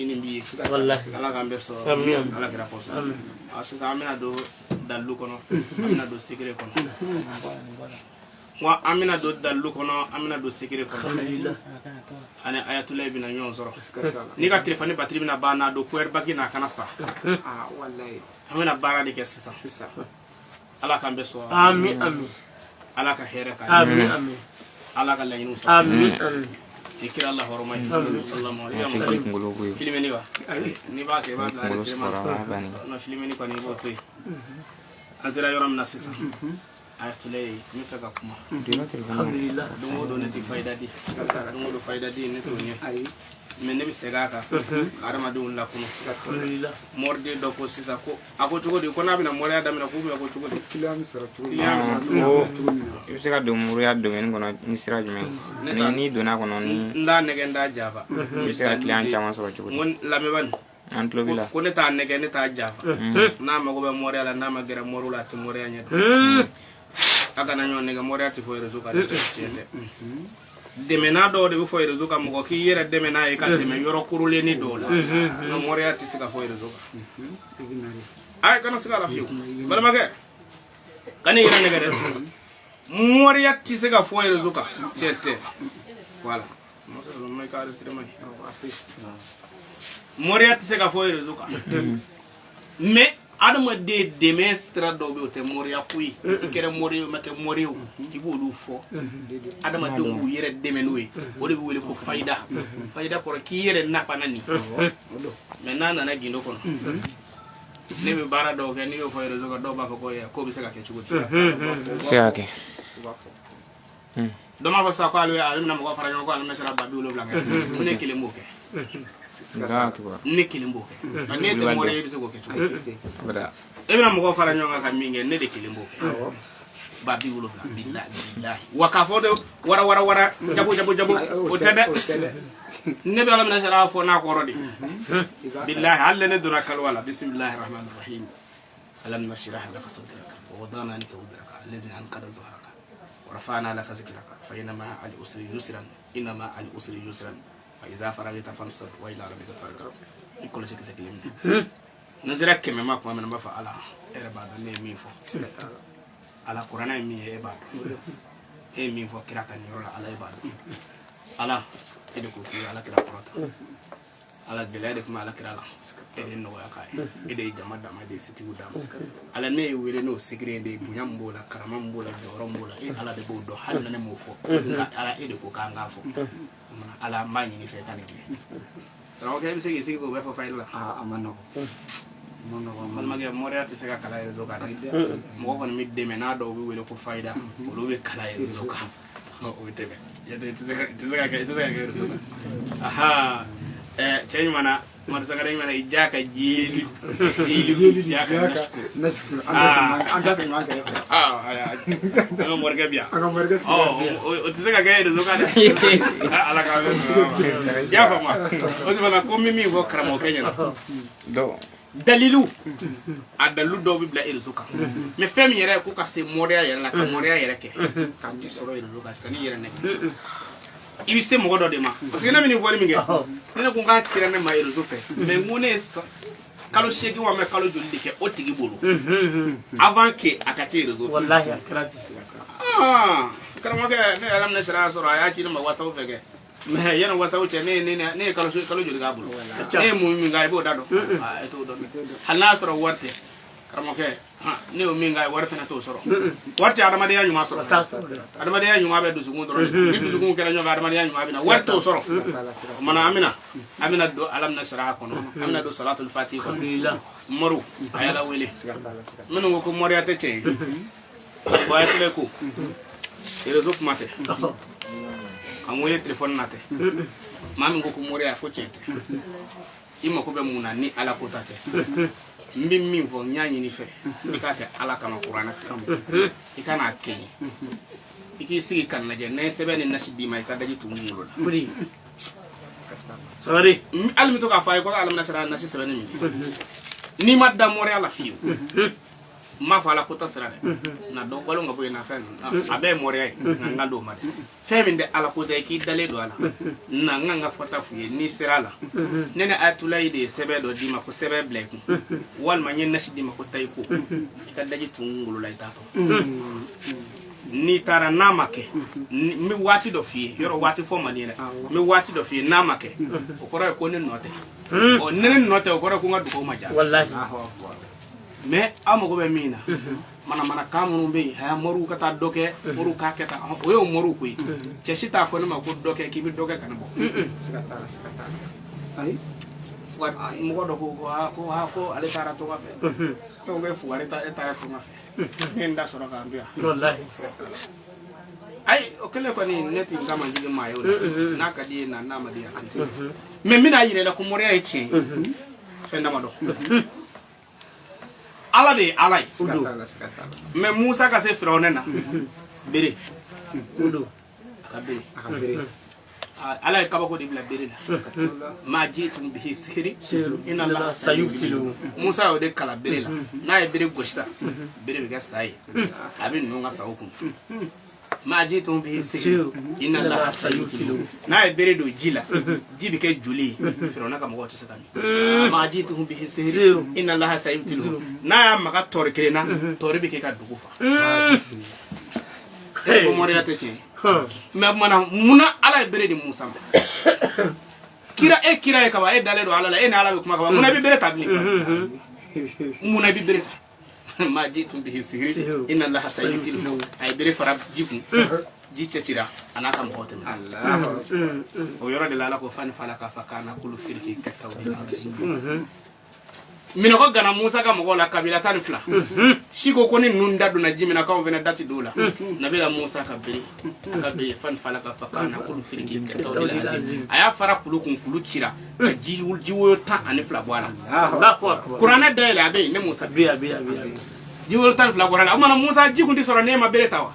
Sini b'i ye. Wallahi. Ala k'an bɛɛ sɔrɔ. Amin, amin. Ala kira kosɔn. Amin. A sisan an bɛna don dalilu kɔnɔ, an bɛna don secret kɔnɔ. Wa an bɛna don dalilu kɔnɔ, an bɛna don secret kɔnɔ. Alhamdulillah. Ani ayatulayi bɛna ɲɔgɔn sɔrɔ. N'i ka telefɔni batiri bɛna ban, n'a don power bank n'a kana sa. Ah, wallahi. An bɛna baara de kɛ sisan. Sisan. Ala k'an bɛɛ sɔrɔ. Amin, amin. Ala ka hɛrɛ k'an ye. Amin, amin. Ala ka laɲiniw sɔrɔ. Amin, amin. Ni kira la hɔrɔma ye. Sallallahu alaihi wa Tɛ sallam. k'i kunkolo ko ye. Filimeni wa n'i b'a kɛ, i b'a bila Kunkolo enregistrement. sɔgɔra a banni. Na filimeni kɔni, i b'o to yen. An sera yɔrɔ min na sisan, ayatulayi, n bɛ fɛ ka kuma. Alhamdulillah. Don o don ne tɛ fayida di, don o don fayida di ne t'o ɲɛ. Ayi. Mais ne bɛ segin a kan ka hadamadenw lakunu. Alhamdulillah. Mɔriden dɔ ko sisan ko a ko cogo di, ko n'a bɛna mɔriya daminɛ, k'u bɛna ko cogo di? Client bɛ sɔrɔ cogo min. Client bɛ sɔrɔ cogo Cogo min na. I bɛ se ka don moriya domaine kɔnɔ ni sira jumɛn Ne ye? Ni n'i donna kɔnɔ ni n t'a nɛgɛ, n t'a jaba. i bɛ se ka client caman sɔrɔ cogo N ko di? lamɛnba nin. An tulo b'i la. Ko ne t'a nɛgɛ, ne t'a jaba. N'a mago bɛ mɔriya la, n'a ma gɛrɛ mɔriw la, a tɛ mɔriya ɲɛ dɔn. A kana ɲɔgɔn nɛgɛ, mɔriya tɛ fɔ réseau kan dɛ, tiɲɛ tɛ. Dɛmɛna dɔw de bɛ fɔ réseau kan, mɔgɔ k'i yɛrɛ dɛmɛ n'a ye ka tɛmɛ yɔrɔ korolenni dɔw la, nka mɔriya tɛ se ka fɔ réseau kan. I bɛ na de. Ayi, kana siga a la fiyewu, balimakɛ, kan'i yɛrɛ nɛgɛ dɛ. Mɔriya tɛ se ka fɔ réseau kan, tiɲɛ tɛ. Voilà, ma i ka enregistrement ye. Mɔriya tɛ se ka fɔ réseau kan, mais adamaden dɛmɛ sira dɔw bɛ yen, o tɛ mɔriya ko ye. I kɛra mɔri ye o, ma kɛ mɔri ye o, i b'olu fɔ adamadenw k'u yɛrɛ dɛmɛ n'o ye. O de bɛ wele ko fayida. Fayida kɔrɔ k'i yɛrɛ nafa na nin. Mais n'a nana gindo kɔnɔ, ne bɛ baara dɔw kɛ, n'i y'o fɔ réseau kan, dɔw b'a fɔ ko k'o bɛ se ka kɛ cogo di? Se ka kɛ. Dɔ m'a fɔ sisan ko ale bɛna mɔgɔ fara ɲɔgɔn kan, ko ale bɛna sira 70,000 kɛ. Ko ne kelen b'o kɛ. Nka kibaru. Ne kelen b'o kɛ, nka ne tɛ mɔgɔ ye, e bɛ se k'o kɛ cogo di? Abada. E bɛna mɔgɔw fara ɲɔgɔn kan ka min kɛ, ne de kelen b'o kɛ, 70,000, bilahi bilahi. Wa k'a fɔ de wara wara wara, jabo jabo jabo, o tɛ dɛ. Ne bɛ ala minɛ sara fɔ n'a kɔrɔ de, bilahi. Hali ne donna kaliwa la, bisimilahi rahmani rahim, alam nashrah laka sadraka wa wadana anka wizraka allazi anqada zahraka wa rafa'na laka zikraka fa inna ma'a al usri yusran, inna ma'a al usri yusran, fa iza faragta fansab wa ila rabbika farghab. I kɔlɔsi kisɛ kelen minɛ. N'an sera 100 ma tuma min na, n b'a fɔ ala, e yɛrɛ b'a dɔn ne ye min fɔ. Ala, kuranɛ ye min ye, e b'a dɔn. E ye min fɔ kira ka nin yɔrɔ la, ala, e b'a dɔn. Ala, e de ko k'i ye ala kira kɔrɔta. Ala, gɛlɛya de tun bɛ ala kira la, e de ye nɔgɔya k'a ye, e de ye jama d'a ma, e de ye setigiw d'a ma. Ala, ne ye wele n'o secret de ye. Bonya min b'o la, karama min b'o la, jɔyɔrɔ min b'o la, e ala de b'o dɔn. Hali na ne m'o fɔ, nka ala, e de ko k'an k'a fɔ. Ala, n b'a ɲini fɛ i ka nin kɛ. Karamɔgɔkɛ, e bɛ se k'i sigi k'o bɛɛ fɔ fayida la? Ah, a ma nɔgɔn. A ma nɔgɔn, a ma nɔgɔn. Balimakɛ, mɔriya tɛ se ka kalan réseau kan dɛ. Mɔgɔ kɔni bɛ dɛmɛ n'a dɔw bɛ wele ko fayida, olu bɛ kalan réseau kan, o bɛ tɛmɛ. I tɛ se ka kɛ, i tɛ se ka kɛ réseau kan. Aha, cɛ ɲuman na, Madu Sangare ɲuman na, i ja ka jeli jeli ja ka Nashukuru. An tɛ segin an kɛrɛfɛ. Ah, ayi, an ka morikɛ bi yan. An ka morikɛ sigi. Ɔ, o tɛ se ka kɛ réseau kan dɛ. Ala k'an bɛɛ sɔrɔ a ma. I y'a faamu wa? O tuma na ko n bɛ min fɔ karamɔgɔkɛ ɲɛna. Dɔw. Dalilu, a dalilu dɔw bɛ bila réseau kan, mais fɛn min yɛrɛ ye ko ka se mɔriya yɛrɛ la, ka mɔriya yɛrɛ kɛ k'a tɛ sɔrɔ réseau kan. Ka n'i yɛrɛ nɛgɛ, i bɛ se mɔgɔ dɔ de ma, parce que ne bɛ nin fɔli min kɛ, ne ko k'a cira ne ma réseau fɛ, mais n ko ne ye kalo 8 walima kalo joli de kɛ o tigi bolo avant que a ka ci réseau fɛ. Wallahi, a kɛra ten. Ah, karamɔgɔkɛ, ne ye ala minɛ sariya sɔrɔ, a y'a ci ne ma WhatsApp fɛ kɛ, mais yanni WhatsApp cɛ, ne ye kalo joli k'a bolo? Ne ye mun min k'a ye, i b'o da dɔn? Ah, e t'o dɔn. Hali n'a y'a sɔrɔ wari tɛ, karamɔgɔkɛ, han, ne y'o min k'a ye, wari fana t'o sɔrɔ. Wari tɛ adamadenya ɲuman sɔrɔ. T'a sɔrɔ dɛ. Adamadenya ɲuman bɛ dusukun dɔrɔn de la. Ni dusukun kɛra ɲɔgɔn fɛ, adamadenya ɲuman bɛ na. Wari t'o sɔrɔ. O kumana an bɛna don ala minɛ sariya kɔnɔ, an bɛna don salatul fatihi kɔnɔ. Alhamdulillah. Moriw, a y'ala wele. Minnu ko ko moriya tɛ tiɲɛ ye, bon, a ye tile ko réseau kuma tɛ, an wele téléphone na tɛ. Maa min ko ko moriya ko tiɲɛ tɛ, i mako bɛ mun na ni ala ko ta tɛ? N bɛ min fɔ, n y'a ɲini fɛ i k'a kɛ ala kama, kuranɛ fɛ, i ka n'a kɛɲɛ, i k'i sigi ka lajɛ. N'a ye sɛbɛn ni nasi d'i ma, i ka daji tugu n kunkolo la. Kuri. Sangare. Hali mi to k'a fɔ a ye ko ala bɛna sara nasi sɛbɛnni min kɛ, n'i ma da moriya la fiyewu. N m'a fɔ ala ko ta sira dɛ, na dɔ balo ka bɔ yen na fɛn ninnu a bɛɛ ye mɔriya ye, nka n ka d'o ma dɛ. Fɛn min tɛ ala ko tɛ, k'i dalen don a la, na n ka n ka fɔta f'u ye. N'i sera a la, ne ni Ayatulayi de ye sɛbɛn dɔ d'i ma ko sɛbɛn bila i kun, walima n ye nasi d'i ma ko taa i ko i ka daji tun n kunkolo la, i t'a tɔ. N'i taara n'a ma kɛ, n bɛ waati dɔ f'i ye, yɔrɔ waati fɔ man di n ye dɛ, n bɛ waati dɔ f'i ye, n'a ma kɛ, o kɔrɔ ye ko ne nɔ tɛ. Ɔ, ni ne nɔ tɛ, o kɔrɔ ye ko n ka dugawu ma jaabi. Wallahi. Mais aw mago bɛ min na, manamanakan minnu bɛ yen, haya moriw ka taa dɔ kɛ, moriw k'a kɛ tan, o y'o moriw ko ye. Cɛ si t'a fɔ ne ma ko dɔ kɛ, k'i bɛ dɔ kɛ ka ne bɔ. Siga t'a la, siga t'a la. Ayi. Fugari mɔgɔ dɔ ko ko aa ko aa ko ale taara tunga fɛ. Ne ko e fugari ta, e taara tunga fɛ, ne ye n da sɔrɔ k'an to yan. Wallahi. Ayi, o kɛlen kɔni, ne ti n ka majigin maa ye o la. N'a ka di ye na, n'a ma di ye a tɛ. Mais n bɛna yira i la ko moriya ye tiɲɛ ye. Fɛn damadɔ, ala de ye ala ye. Siga t'a la, siga t'a la. Mais Musa ka se Firawunɛ na, bere Odo. a ka bere. A ka bere. Ala ye kabako de bila bere la. Siga t'o la. Ma jitum bihi sihiri Sihiru. inna Allaha sayubtilu. Musa y'o de kalan bere la. N'a ye bere gosi tan, bere bɛ kɛ sa ye, a bɛ ninnu ka saw kun. Ma jitum bihi sihiri inna Allaha sayubtilu. N'a ye bere don ji la, ji bɛ kɛ joli ye, Firawuna ka mɔgɔw tɛ se ka min. Ma jitum bihi sihiri inna Allaha sayubtilu. N'a y'a maga tɔɔri kelen na, tɔɔri bɛ kɛ ka dugu fa. Ko moriya tɛ tiɲɛ ye. Mais mana munna ala ye bere di Musa ma? Kira, e kira ye kaban, e dalen don ala la, e ni ala bɛ kuma kaban, munna i bɛ bere ta bilen? Munna i bɛ bere ta? Ma jitum bihi sihiri inna Allaha sayubtilu. A ye bere fara ji kun, ji cɛcira, a n'a ka mɔgɔw tɛmɛ. Allahu. O yɔrɔ de la, ala ko fani fala ka fa kana kulu firiki kɛ tawdi. Minɔgɔ gana Musa ka mɔgɔw la, kabila 12 si ko ko ni ninnu da donna ji min na, k'anw fana da ti don o la. Nabila Musa ka bere, a ka bere, fani fala ka fa kana kulu firiki kɛ tawdi azim. A y'a fara kulu kun, kulu cira ka ji jiwoyo 12 bɔ a la. Allahu akbar. Kuranɛ dayɛlɛ, a bɛ yen, ne Musa. Abi abi abi abi. Jiwoyo 12 bɔra a la. O mana Musa, ji kun tɛ sɔrɔ n'e ma bere ta wa?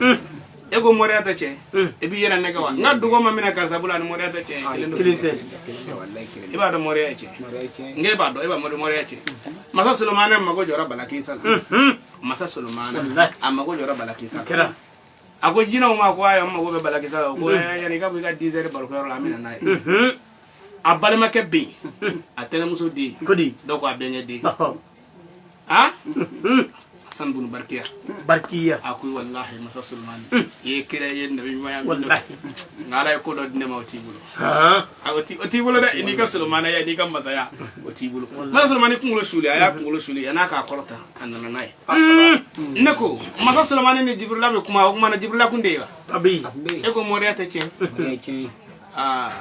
E ko moriya tɛ tiɲɛ, e b'i yɛrɛ nɛgɛ wa? N ka dugawu ma minɛ karisa bolo, ani moriya tɛ tiɲɛ, kelen don. Kelen tɛ. Wallahi kelen. I b'a dɔn moriya ye tiɲɛ. Moriya ye tiɲɛ. Nge b'a dɔn, e b'a dɔn moriya ye tiɲɛ. Masa Solomana mago jɔra Balakisa la. Masa Solomana Wallahi. a mago jɔra Balakisa la. Kɛra. A ko jinɛw ma ko ayiwa, n mago bɛ Balakisa la. O ko yanni i ka bɔ i ka 10 heures barokɛyɔrɔ la, an bɛ na n'a ye. A balimakɛ bɛ yen, a tɛnɛmuso den. Kodi. Dɔw ko a bɛnkɛ den. Ɔhɔ. Ah, Hasan bunu Barikiya. Barkiya. A ko wallahi masa Solomani, i ye kira ye, nabi ɲuman ya. Wallahi. Nka ala ye ko dɔ di ne ma, o t'i bolo. Han. A o t'i bolo dɛ, i n'i ka Solomanaya, i n'i ka masaya, o t'i bolo. Masa Solomani kunkolo suli, a y'a kunkolo suli, a n'a k'a kɔrɔta, a nana n'a ye. Ne ko masa Solomani ni Jibirila bɛ kuma, o kuma na Jibirila kun de ye wa? Abi. E ko moriya tɛ tiɲɛ. Moriya ye tiɲɛ. Aa,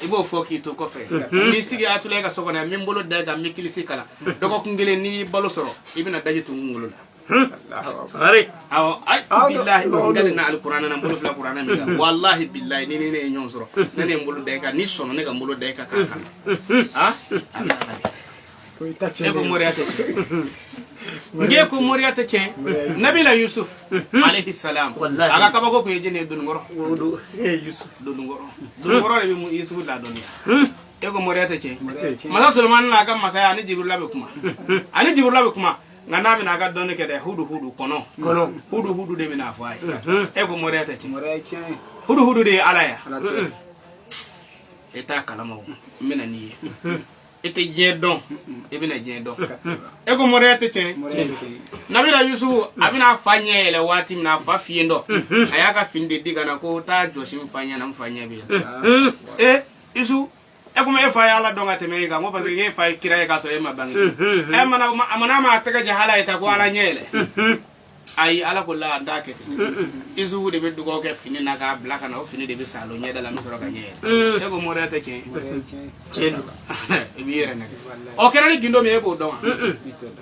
i b'o fɔ k'i to kɔfɛ, n'i sigi Atula ka so kɔnɔ yan, n bɛ n bolo da i kan, n bɛ kilisi kalan dɔgɔkun kelen, n'i balo sɔrɔ, i bɛna daji tun n kunkolo la. Sangare. Awɔ, ayi, bilahi, n galen na alikuranɛ na, n bolo fila kuranɛ min kan, walahi bilahi, ni ne ye ɲɔgɔn sɔrɔ, ne ye n bolo da i kan, n'i sɔnna ne ka n bolo da i kan k'a kalan, ah, a bɛ lakale. Ko i ta E tiɲɛ. ko moriya tɛ tiɲɛ. Nge ko moriya tɛ tiɲɛ. Nabila Yusuf alayhi salam, Wallahi. a ka kabako kun ye jɛni ye? Donunkɔrɔ. Odo. Eh Yusuf. Donunkɔrɔ, donunkɔrɔ de bɛ Yusuf ladɔnniya. E ko moriya tɛ tiɲɛ. Moriya ye tiɲɛ. Masa Solomani n'a ka masaya, ani Jibirila bɛ kuma, ani Jibirila bɛ kuma, nka n'a bɛna a ka dɔnni kɛ dɛ, hudu hudu kɔnɔ. Kɔnɔ. Hudu hudu de bɛna fɔ a ye. E ko moriya tɛ tiɲɛ. Moriya ye tiɲɛ. Hudu hudu de ye ala ya. Ala tɛ. E t'a kalama o, n bɛna n'i ye, e tɛ diɲɛ dɔn, e bɛna diɲɛ dɔn. E ko moriya tɛ tiɲɛ. Moriya ye tiɲɛ. Nabila Yusufu, a bɛna fa ɲɛ yɛlɛ waati min na, a fa fiyen dɔ, a y'a ka fini de di ka na ko taa jɔsi n fa ɲɛ na, n fa ɲɛ bɛ yɛlɛ. E Yusu, e komi e fa ye ala dɔn ka tɛmɛ e kan, ko parce que e fa ye kira ye k'a sɔrɔ e ma bange. E mana a mana ma a tɛgɛ jɛ ala ye ta ko ala ɲɛ yɛlɛ. Ayi, ala ko la, an t'a kɛ ten. Isufu de bɛ dugawu kɛ fini na k'a bila ka na, o fini de bɛ salo ɲɛda la, n bɛ sɔrɔ ka ɲɛ yɛlɛ. E ko moriya tɛ tiɲɛ. Moriya ye tiɲɛ. Tiɲɛ don. I b'i yɛrɛ nɛgɛ. O kɛra ni gindo min ye, e k'o dɔn wa?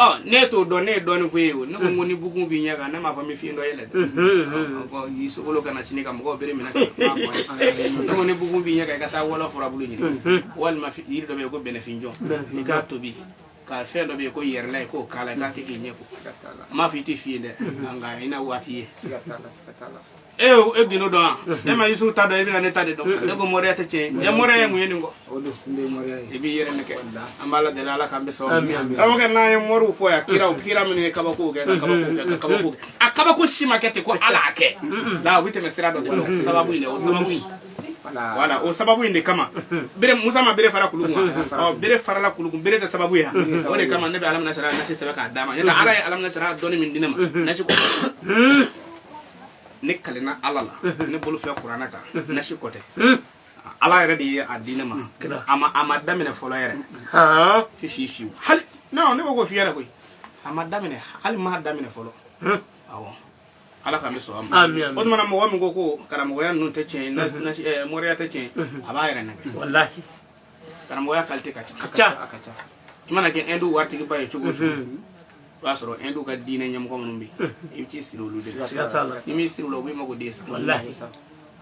Ɔ, ne t'o dɔn, ne ye dɔɔnin f'e ye. O ne ko n ko ni bugun b'i ɲɛ kan, ne m'a fɔ n bɛ fiɲɛ dɔ yɛlɛ dɛ. Ko i sogolo kana sini ka mɔgɔw bere minɛ ka n m'a fɔ a ye. Ne ko ni bugun b'i ɲɛ kan, i ka taa wɔlɔ furabulu ɲini, walima yiri dɔ bɛ yen ko bɛnɛfinjɔ, i k'a tobi. Ka fɛn dɔ bɛ yen ko yɛrɛla ye k'o k'a la i k'a kɛ k'i ɲɛ ko. Siga t'a la. N m'a fɔ i tɛ f'i ye dɛ, nka i na waati ye. Siga t'a la, siga t'a la. E y'o e gindo dɔn wa? E ma Yusufu ta dɔn, e bɛna ne ta de dɔn. E ko moriya tɛ tiɲɛ ye, e moriya ye mun ye nin kɔ? O don, n de ye moriya ye. I b'i yɛrɛ nɛgɛ. An b'Ala deli, Ala k'an bɛ sababu. Amin, amin. Karamɔgɔkɛ, n'an ye moriw fɔ yan, kiraw, kira minnu ye kabako kɛ, ka kabako kɛ, ka kabako kɛ, a kabako si ma kɛ ten ko Ala y'a kɛ la. U bɛ tɛmɛ sira dɔ de fɛ, sababu in de, o sababu in. Voilà. Voilà, o sababu in de kama bere Musa ma bere fara kulu kun wa? Ɔ, bere farala kulu kun, bere tɛ sababu ye wa? O de kama ne bɛ Alamina sara nasi sɛbɛn k'a d'a ma. N'o tɛ Ala ye Alamina sara dɔnni min di ne ma, nasi kɔ ne kalenna Ala la, ne bolo filɛ kuranɛ kan, nasi kɔ tɛ. Ala yɛrɛ de ye a di ne ma. Kira. A ma daminɛ fɔlɔ yɛrɛ. Han. Fifi fiwu hali non, ne ko ko fiyɛ la koyi, a ma daminɛ hali, ma daminɛ fɔlɔ. Awɔ, Ala k'an bɛ sɔn a ma. Amin, amin. O tuma na mɔgɔ min ko ko karamɔgɔya ninnu tɛ tiɲɛ ye, moriya tɛ tiɲɛ ye, a b'a yɛrɛ nɛgɛ. Wallahi. Karamɔgɔya qualité ka ca. Ka ca. A ka ca. I mana kɛ Inde waritigiba ye cogo o cogo, i b'a sɔrɔ Inde ka diinɛ ɲɛmɔgɔ minnu bɛ yen, i bɛ t'i siri olu de la. Siga t'a la. Ni m'i siri o la, u b'i mago den sa. Wallahi.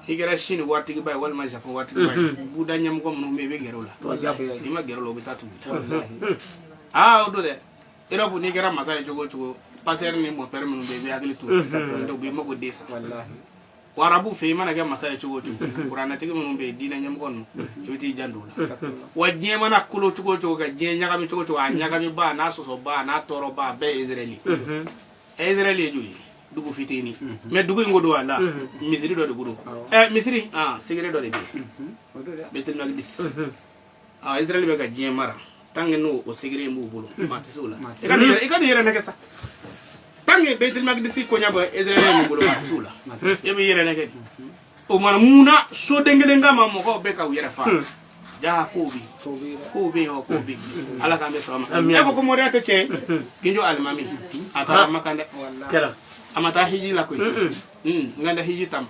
N'i kɛra Chine waritigiba ye walima Japon waritigiba ye, Buda ɲɛmɔgɔ minnu bɛ yen, i bɛ gɛrɛ u la. Wallahi. N'i ma gɛrɛ u la, u bɛ taa tugu i la. Wallahi. Aa, o don dɛ, Europe, n'i kɛra masa ye cogo o cogo, pasteur ni mɔpɛri minnu bɛ yen, i bɛ hakili to u la, u b'i mago den sa. Wallahi. Wa arabu fɛ yen, i mana kɛ masa ye cogo o cogo, kuranɛtigi minnu bɛ yen, diinɛ ɲɛmɔgɔ ninnu, i bɛ t'i janto u la. Wa diɲɛ mana kolo cogo o cogo, ka diɲɛ ɲagami cogo o cogo, a ɲagami ba n'a sɔsɔ ba n'a tɔɔrɔ ba, a bɛɛ ye Israɛl ye. Israɛl ye joli ye? Dugu fitinin, mais dugu in ko don a la, misiri dɔ de ko don. Ɛ, misiri, ah, secret dɔ de bɛ yen. O don dɛ. Baitul Maqdis. Ah, Israël bɛ ka diɲɛ mara tant que n'o o secret in b'u bolo, maa tɛ se o la. I ka nin yɛrɛ nɛgɛ sa, tant que Baitul Maqdis koɲa bɛ Israël min bolo, maa tɛ se o la. E b'i yɛrɛ nɛgɛ o mana mun na? Soden kelen kama mɔgɔw bɛ ka u yɛrɛ fa. Jaa, kow bɛ yen. Ko bɛ yen dɛ. Kow bɛ yen wa, kow bɛ yen. Ala k'an bɛ sɔn ma. Amin. E ko ko moriya tɛ tiɲɛ ye. Ginjo alimami a taara Makan dɛ. Wallahi. Kɛra. A ma taa hiji la koyi. N ka da hiji ta ma,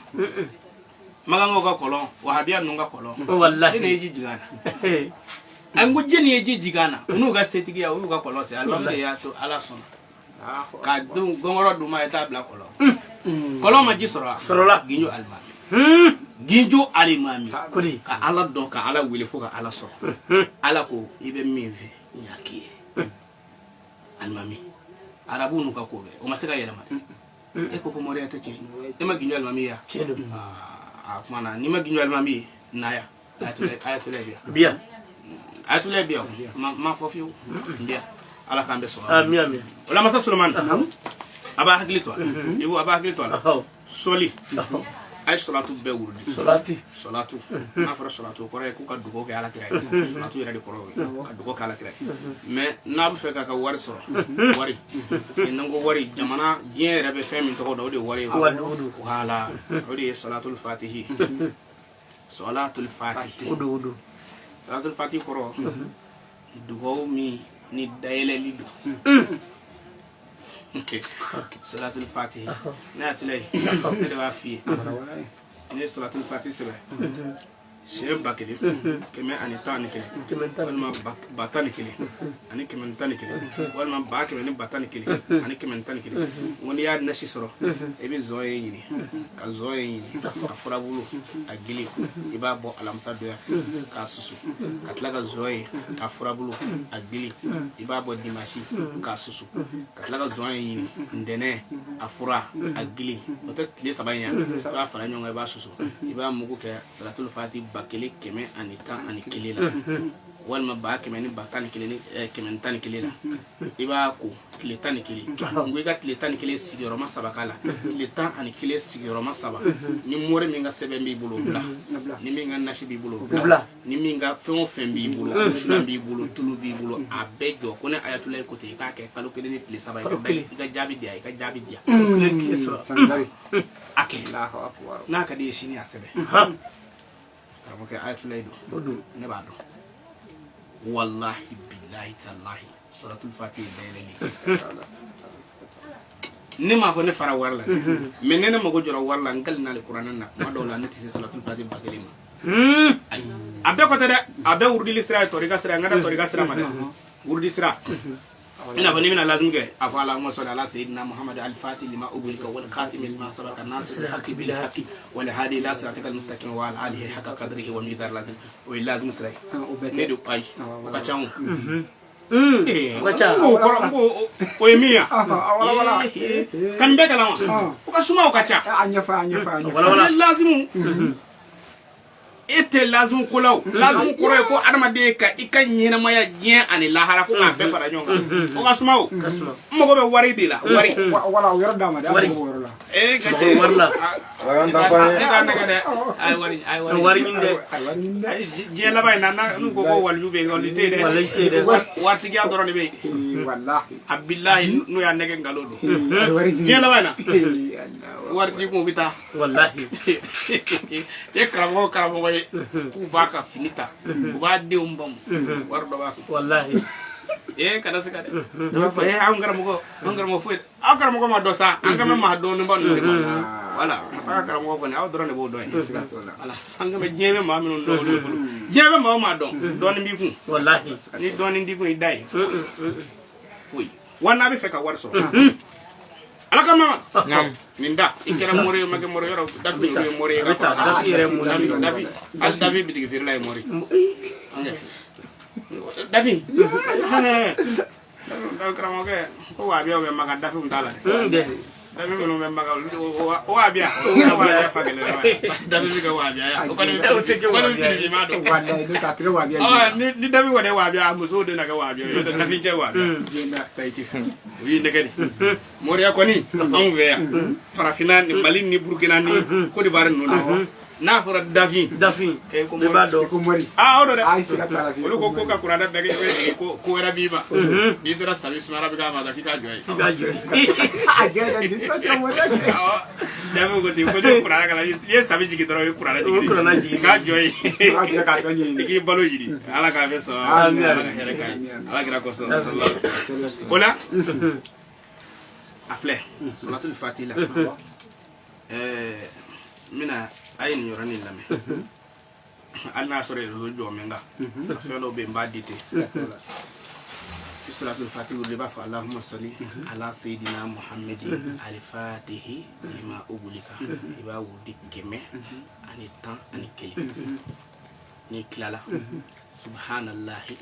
Makankaw ka kɔlɔn, wahabiya ninnu ka kɔlɔn. Wallahi. E ne ye ji jigin a na, an ko jɛni ye ji jigin a na, u n'u ka setigiya, u y'u ka kɔlɔn sen. Alimami de y'a to Ala sɔnna ka denw gɔngɔrɔ d'u ma, ye taa bila kɔlɔn. Kɔlɔn ma ji sɔrɔ wa? Sɔrɔla. Ginjo alimami, ginjo alimami. Kodi. Ka Ala dɔn, ka Ala wele fo ka Ala sɔrɔ. Ala ko i bɛ min fɛ, n y'a k'i ye. Alimami, arabu n'u ka ko bɛɛ, o ma se ka yɛlɛma dɛ. E ko ko moriya tɛ tiɲɛ ye, e ma ginjo alimami ye wa? Tiɲɛ don. Ah, a kuma na, n'i ma ginjo alimami ye, na yan, ayatollah bi yan. Biya. Ayatollah bi yan, o ma fɔ fiyewu, n bɛ yan. Ala k'an bɛ sɔn. Amin, amin. O la, masa Solomani, a b'a hakili to a la, i ko a b'a hakili to a la. Ahaw. Sɔli, a ye sɔlatu bɛɛ wurudi. Salati. Sɔlatu, n'a fɔra sɔlatu, o kɔrɔ ye k'u ka dugawu kɛ Ala kira ye. Sɔlatu yɛrɛ de kɔrɔ ye ka dugawu kɛ Ala kira ye. Mais n'a bɛ fɛ k'a ka wari sɔrɔ, wari, parce que n'an ko wari, jamana diɲɛ yɛrɛ bɛ fɛn min tɔgɔ dɔn, o de ye wari ye. Wari, o don. Voilà, o de ye sɔlatul fatihi, sɔlatul fatihi. O don, o don. Sɔlatul fatihi kɔrɔ dugawu min ni dayɛlɛli don. Sɔlatul fatihi, ne y'a tila ye, ne de b'a f'i ye. Wallahi. Ne ye sɔlatul fatihi sɛbɛn siɲɛ 1111, Kɛmɛ tan. walima 1011 111, walima 1111 111. N ko n'i y'a nasi sɔrɔ, i bɛ zɔn ye ɲini, ka zɔn ye ɲini, a furabulu, a gili, i b'a bɔ alamisa donya fɛ k'a susu, ka tila ka zɔn ye, a furabulu, a gili, i b'a bɔ dimasi k'a susu, ka tila ka zɔn ye ɲini ntɛnɛn, a fura, a gili, o tɛ tile 3 in ya, i b'a fara ɲɔgɔn kan, i b'a susu, i b'a mugu kɛ salatul fati 1111 la, walima 100 ni 111 ni 111 la. I b'a ko tile 11. N ko i ka tile 11 sigiyɔrɔma 3 k'a la, tile 11 sigiyɔrɔma 3. Ni mori min ka sɛbɛn b'i bolo, o bila. Ni min ka nasi b'i bolo, o bila. Ni min ka fɛn o fɛn b'i bolo, wusulan b'i bolo, tulu b'i bolo, a bɛɛ jɔ ko ne ayatulayi ko ten, i k'a kɛ kalo 1 ni tile 3, i ka jaabi di yan, i ka jaabi di yan. Kelen tile 3. Sangare. A kɛ. Allahu akbar. N'a ka di ye sini, a sɛbɛn. Han. Karamɔgɔkɛ, ayatulayi don. O don. Ne b'a dɔn, wallahi billahi tallahi, suratul fatihi dayɛlɛli. Ne m'a fɔ ne fara wari la dɛ, mais ne mago jɔra wari la, n kali n'ale kuranɛ na, kuma dɔw la ne tɛ se suratul fatihi 1000 ma. Ayi, a bɛɛ kɔ tɛ dɛ, a bɛɛ wurudili sira ye tɔrika sira ye. N ka da tɔrika sira ma dɛ, wurudi sira, i n'a fɔ n'i bɛna lazimi kɛ, a fɔ allahumma salli ala sayyidina muhammad al-fatih lima ughliqa wal khatim lima sabaqa nasir al-haqqi bil haqqi wal hadi ila siratika al-mustaqim wa ala alihi haqqa qadrihi wa miqdar lazim. O ye lazimi sira ye. O bɛɛ Ne kɛ. de, ayi, o ka ca o. O ka ca. N k'o kɔrɔ, n ko o ye min ye. A wala wala. Ka nin bɛɛ kalan wa? O ka suma, o ka ca. A ɲɛfɔ, a ɲɛfɔ, a ɲɛfɔ. Wala wala. Parce que lazimu, e tɛ lazimu ko la. O lazimu kɔrɔ ye ko adamaden ka i ka ɲɛnamaya diɲɛ ani lahara, ko k'a bɛɛ fara ɲɔgɔn kan, o ka suma. O Ka suma. n mago bɛ wari de la, wari. Wala, o yɔrɔ d'a ma dɛ, an Wari. mago b'o yɔrɔ la. Ee, ka Mago cɛ bɛ wari la. E t'a nɛgɛ dɛ. A ye wari, a ye wari. Wari ɲini dɛ. A ye wari ɲini dɛ. Ayi, diɲɛ laban in na, n'u ko ko waliju bɛ yen, waliju tɛ yen dɛ. Waliju tɛ yen dɛ. Waritigiya dɔrɔn de bɛ yen. Ee, walahi. A bilahi, n'u y'a nɛgɛ, nkalon don. A ye wari ɲini. Diɲɛ laban in na, Ee, Ala. waritigi kun bɛ taa. Wallahi. E karamɔgɔ o karamɔgɔ ye k'u b'a ka fini ta, u b'a denw bamu, wari dɔ b'a kun. Wallahi. Ee, kana se ka dɛ. U b'a fɔ ee, anw karamɔgɔ, anw karamɔgɔ foyi, aw karamɔgɔ ma dɔn sa, an kan bɛ maa dɔɔnin ba ninnu de ma. Wala a taga karamɔgɔ kɔni, aw dɔrɔn de b'o dɔn yen. Siga t'o la. Wala, an kan bɛ diɲɛ bɛ maa minnu dɔn, olu de bolo diɲɛ bɛ maa o maa dɔn, dɔɔnin b'i kun. Wallahi. Ni dɔɔnin t'i kun, i da ye foyi. Wa n'a bɛ fɛ ka wari sɔrɔ, ala ka mama Naam. nin da, i kɛra mori ye, ma kɛ mori ye, yɔrɔ dafi ye mori ye. A bɛ taa, dafi yɛrɛ ye mori ye. Dafi, dafi, hali dafi bitigi feerela ye mori. Dafi karamɔgɔkɛ ko waabiyaw bɛ Maka, dafiw t'a la dɛ. Dɛ. Dafi minnu bɛ Maka, olu o waabiya, o ka waabiya fa gɛlɛn dɛ. Dafi bɛ kɛ waabiya ye, o kɔni O tɛ kɛ o kɔni waabiya ye. fini finman don. Walahi, n'o tɛ a tɛ kɛ waabiya ye. Ɔ, ni dafi kɔni ye waabiya, a musow de na kɛ waabiya ye, n'o tɛ dafi cɛ waabiya. Diɲɛ na. Tayi ci o y'i nɛgɛ de. Moriya kɔni, anw fɛ yan farafinna ni Mali ni Burukina ni Côte d'Ivoire ninnu na, n'a fɔra dafin, Dafin. Eh, ko Bɛɛ b'a dɔn. I ko mori. Aa, o don dɛ. Ayi, siga t'a la fiyewu. Olu ko ko ka kuranɛ bɛɛ kɛ jigin, ko ko wɛrɛ b'i ma, n'i sera sabi sumara bɛ k'a ma dɔrɔn k'i k'a jɔ ye. I b'a jɔ. A jɛ dɛ, ni tɛ se ka moriya kɛ. Awɔ, dafi ko ten ko n'i ye kuranɛ kalan, i ye sabi jigin dɔrɔn, i ye kuranɛ O ye kuranɛ jigin, jigin. i k'a jɔ ye. A jɛ k'a tɔ ɲɛɲini. I k'i balo ɲini, Ala k'a bɛ sɔn. Amin. Ala ka hɛrɛ k'a ye, Ala kira kosɔn, sallallahu alaihi wasallam. O la, a filɛ suratul fati la. N bɛna a ye nin yɔrɔnin lamɛn, hali n'a sɔrɔ réseau jɔ mɛ, nka fɛn dɔw bɛ yen, n b'a di ten. Fi suratul fati wuli, i b'a fɔ allahumma salli ala sayyidina muhammadin alifatihi lima ugulika. I b'a wuli 111. N'i tilala, subhanallahi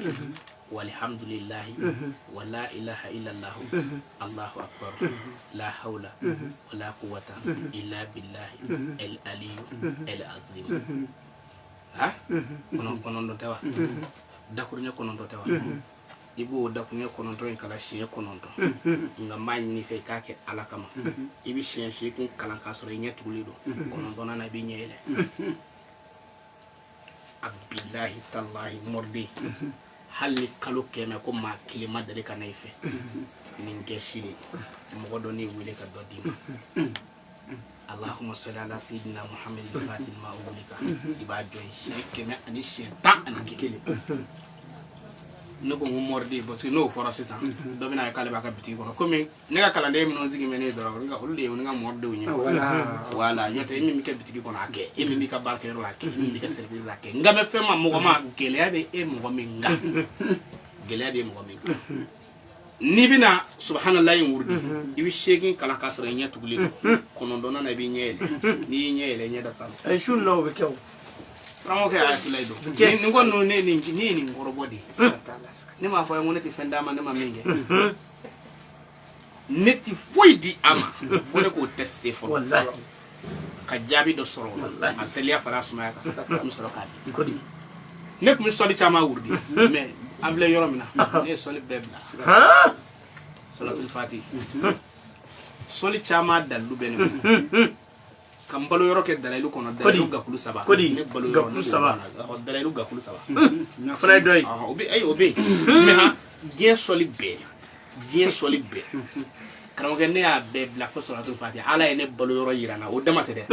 walhamdulillahi wala ilaha illallah allahu akbar la hawla wala quwwata illa billahi el aliyu el azim. Ha, kɔnɔntɔn tɛ wa? Dakuruɲɛ 9 tɛ wa? I b'o dakuruɲɛ 9 in kalan siɲɛ 9, nka n b'a ɲini i fɛ i k'a kɛ Ala kama. I bɛ siɲɛ 8 kalan k'a sɔrɔ i ɲɛ tugulen don. Kɔnɔntɔnnan na, i b'i ɲɛ yɛlɛ. A bilahi talahi, mɔriden, hali ni kalo 100 ko maa kelen ma deli ka na i fɛ, nin kɛ sini, mɔgɔ dɔ n'i wele ka dɔ d'i ma. Allahumma salli ala sayyidina muhammadin fatil ma ugulika, i b'a jɔ yen siɲɛ 111. Ne ko n ko mɔriden, parce que n'o fɔra sisan, dɔ bɛna ye k'ale b'a ka bitigi kɔnɔ, komi ne ka kalanden minnu sigi bɛ ne ye dɔrɔn, olu de ye ne ka mɔridenw ye. Wala. Wala, n'o tɛ, e min bɛ kɛ bitigi kɔnɔ, a kɛ. E min b'i ka baara kɛyɔrɔ la, a kɛ. E min b'i ka service la, a kɛ. Nka bɛ fɛn ma mɔgɔ ma, gɛlɛya bɛ e mɔgɔ min kan, gɛlɛya bɛ e mɔgɔ min kan, n'i bɛna subahanallahi in wurudi, i bɛ 8 kalan k'a sɔrɔ i ɲɛ tugulen don. Kɔnɔntɔnnan na, i b'i ɲɛ yɛlɛ. N'i y'i ɲɛ yɛlɛ, i ɲɛ da sanfɛ. Ayi, su na o bɛ kɛ o. Karamɔgɔkɛ y'a hakilila ye dɔn nin ko ninnu, ne nin ne ye nin kɔrɔbɔ de ye. Siga t'a la, siga. Ne m'a fɔ a ye ko ne tɛ fɛn d'a ma, ne ma min kɛ, ne tɛ foyi di a ma fo ne k'o tester fɔlɔ. Wallahi. Ka jaabi dɔ sɔrɔ o la, a teliya fara a sumaya kan, n bɛ sɔrɔ k'a di. Kodi. Ne tun bɛ sɔli caman wurudi, mais an filɛ yɔrɔ min na, ne ye sɔli bɛɛ bila. Han. Sɔlatul fati, sɔli caman dalilu bɛ ne bolo ka n balo yɔrɔ kɛ dalayilu kɔnɔ, dalayilu gakulu 3. Kodi. Ne balo yɔrɔ Gakulu ne b'o 3. dɔn. Ɔhɔ, dalayilu gakulu 3. Fana ye dɔ ye. Ɔhɔ, o bɛ, ayi, o bɛ yen, mais han, diɲɛ sɔli bɛɛ, diɲɛ sɔli bɛɛ, karamɔgɔkɛ, ne y'a bɛɛ bila fo sɔlatul fati. Ala ye ne balo yɔrɔ yira n na. O dama tɛ dɛ,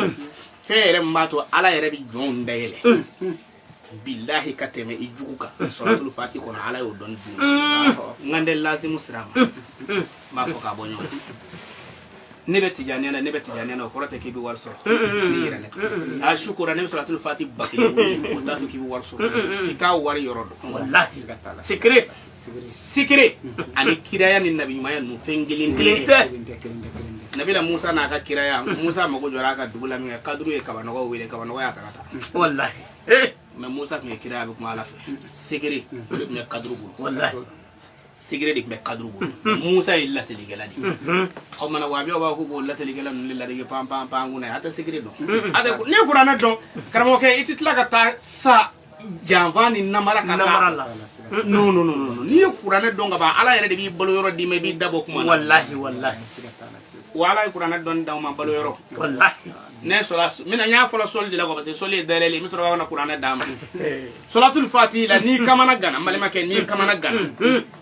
fɛn yɛrɛ min b'a to Ala yɛrɛ bɛ jɔnw dayɛlɛ bilahi ka tɛmɛ i jugu kan, sɔlatul fati kɔnɔ, Ala y'o dɔn dun. N ka n tɛ lazimu sira ma, n b'a fɔ k'a bɔ ɲɔgɔn na. Ne bɛ tijaniya la, ne bɛ tijaniya la, o kɔrɔ tɛ k'i bɛ wari sɔrɔ. Ne yɛrɛ la, a su kora, ne bɛ sɔlatul fati 1000 wuli, o t'a to k'i bɛ wari sɔrɔ, f'i k'a wari yɔrɔ dɔn. Wallahi. Secret. Sikere ani kiraya ni nabiɲumanya ninnu, fɛn kelen Kelen tɛ. tɛ. Kelen tɛ, kelen tɛ, kelen tɛ. Nabila Musa n'a ka kiraya, Musa mago jɔra a ka dugu la min kɛ, kaduru ye kabanɔgɔ wele, kabanɔgɔ y'a ta ka taa. Wallahi. Eh. Mais Musa tun ye kiraya, a bɛ kuma Ala fɛ, sekere o de tun bɛ kaduru bolo. Wallahi. Secret de tun bɛ kaduru bolo. Musa ye laselikɛla de ye. O mana wahabiyaw b'a ko k'o laselikɛla ninnu de ladege pan pan pan kunna, a tɛ secret dɔn. A tɛ n'i ye kuranɛ dɔn, karamɔgɔkɛ, i tɛ tila ka taa sa janfa ni namara ka sa. Namara la. Non, non, non, non, n'i ye kuranɛ dɔn ka ban, Ala yɛrɛ de b'i balo yɔrɔ d'i ma, i b'i dabɔ kuma na. Wallahi, wallahi. Wa Ala ye kuranɛ dɔnni d'aw ma, balo yɔrɔ. Wallahi. Ne sɔrɔ n bɛna n y'a fɔlɔ sɔli de la quoi, parce que sɔli ye dayɛlɛli ye, n bɛ sɔrɔ ka na kuranɛ d'a ma. Sɔlatul fatihi la, n'i kamana gana, n balimakɛ, n'i kamana gana,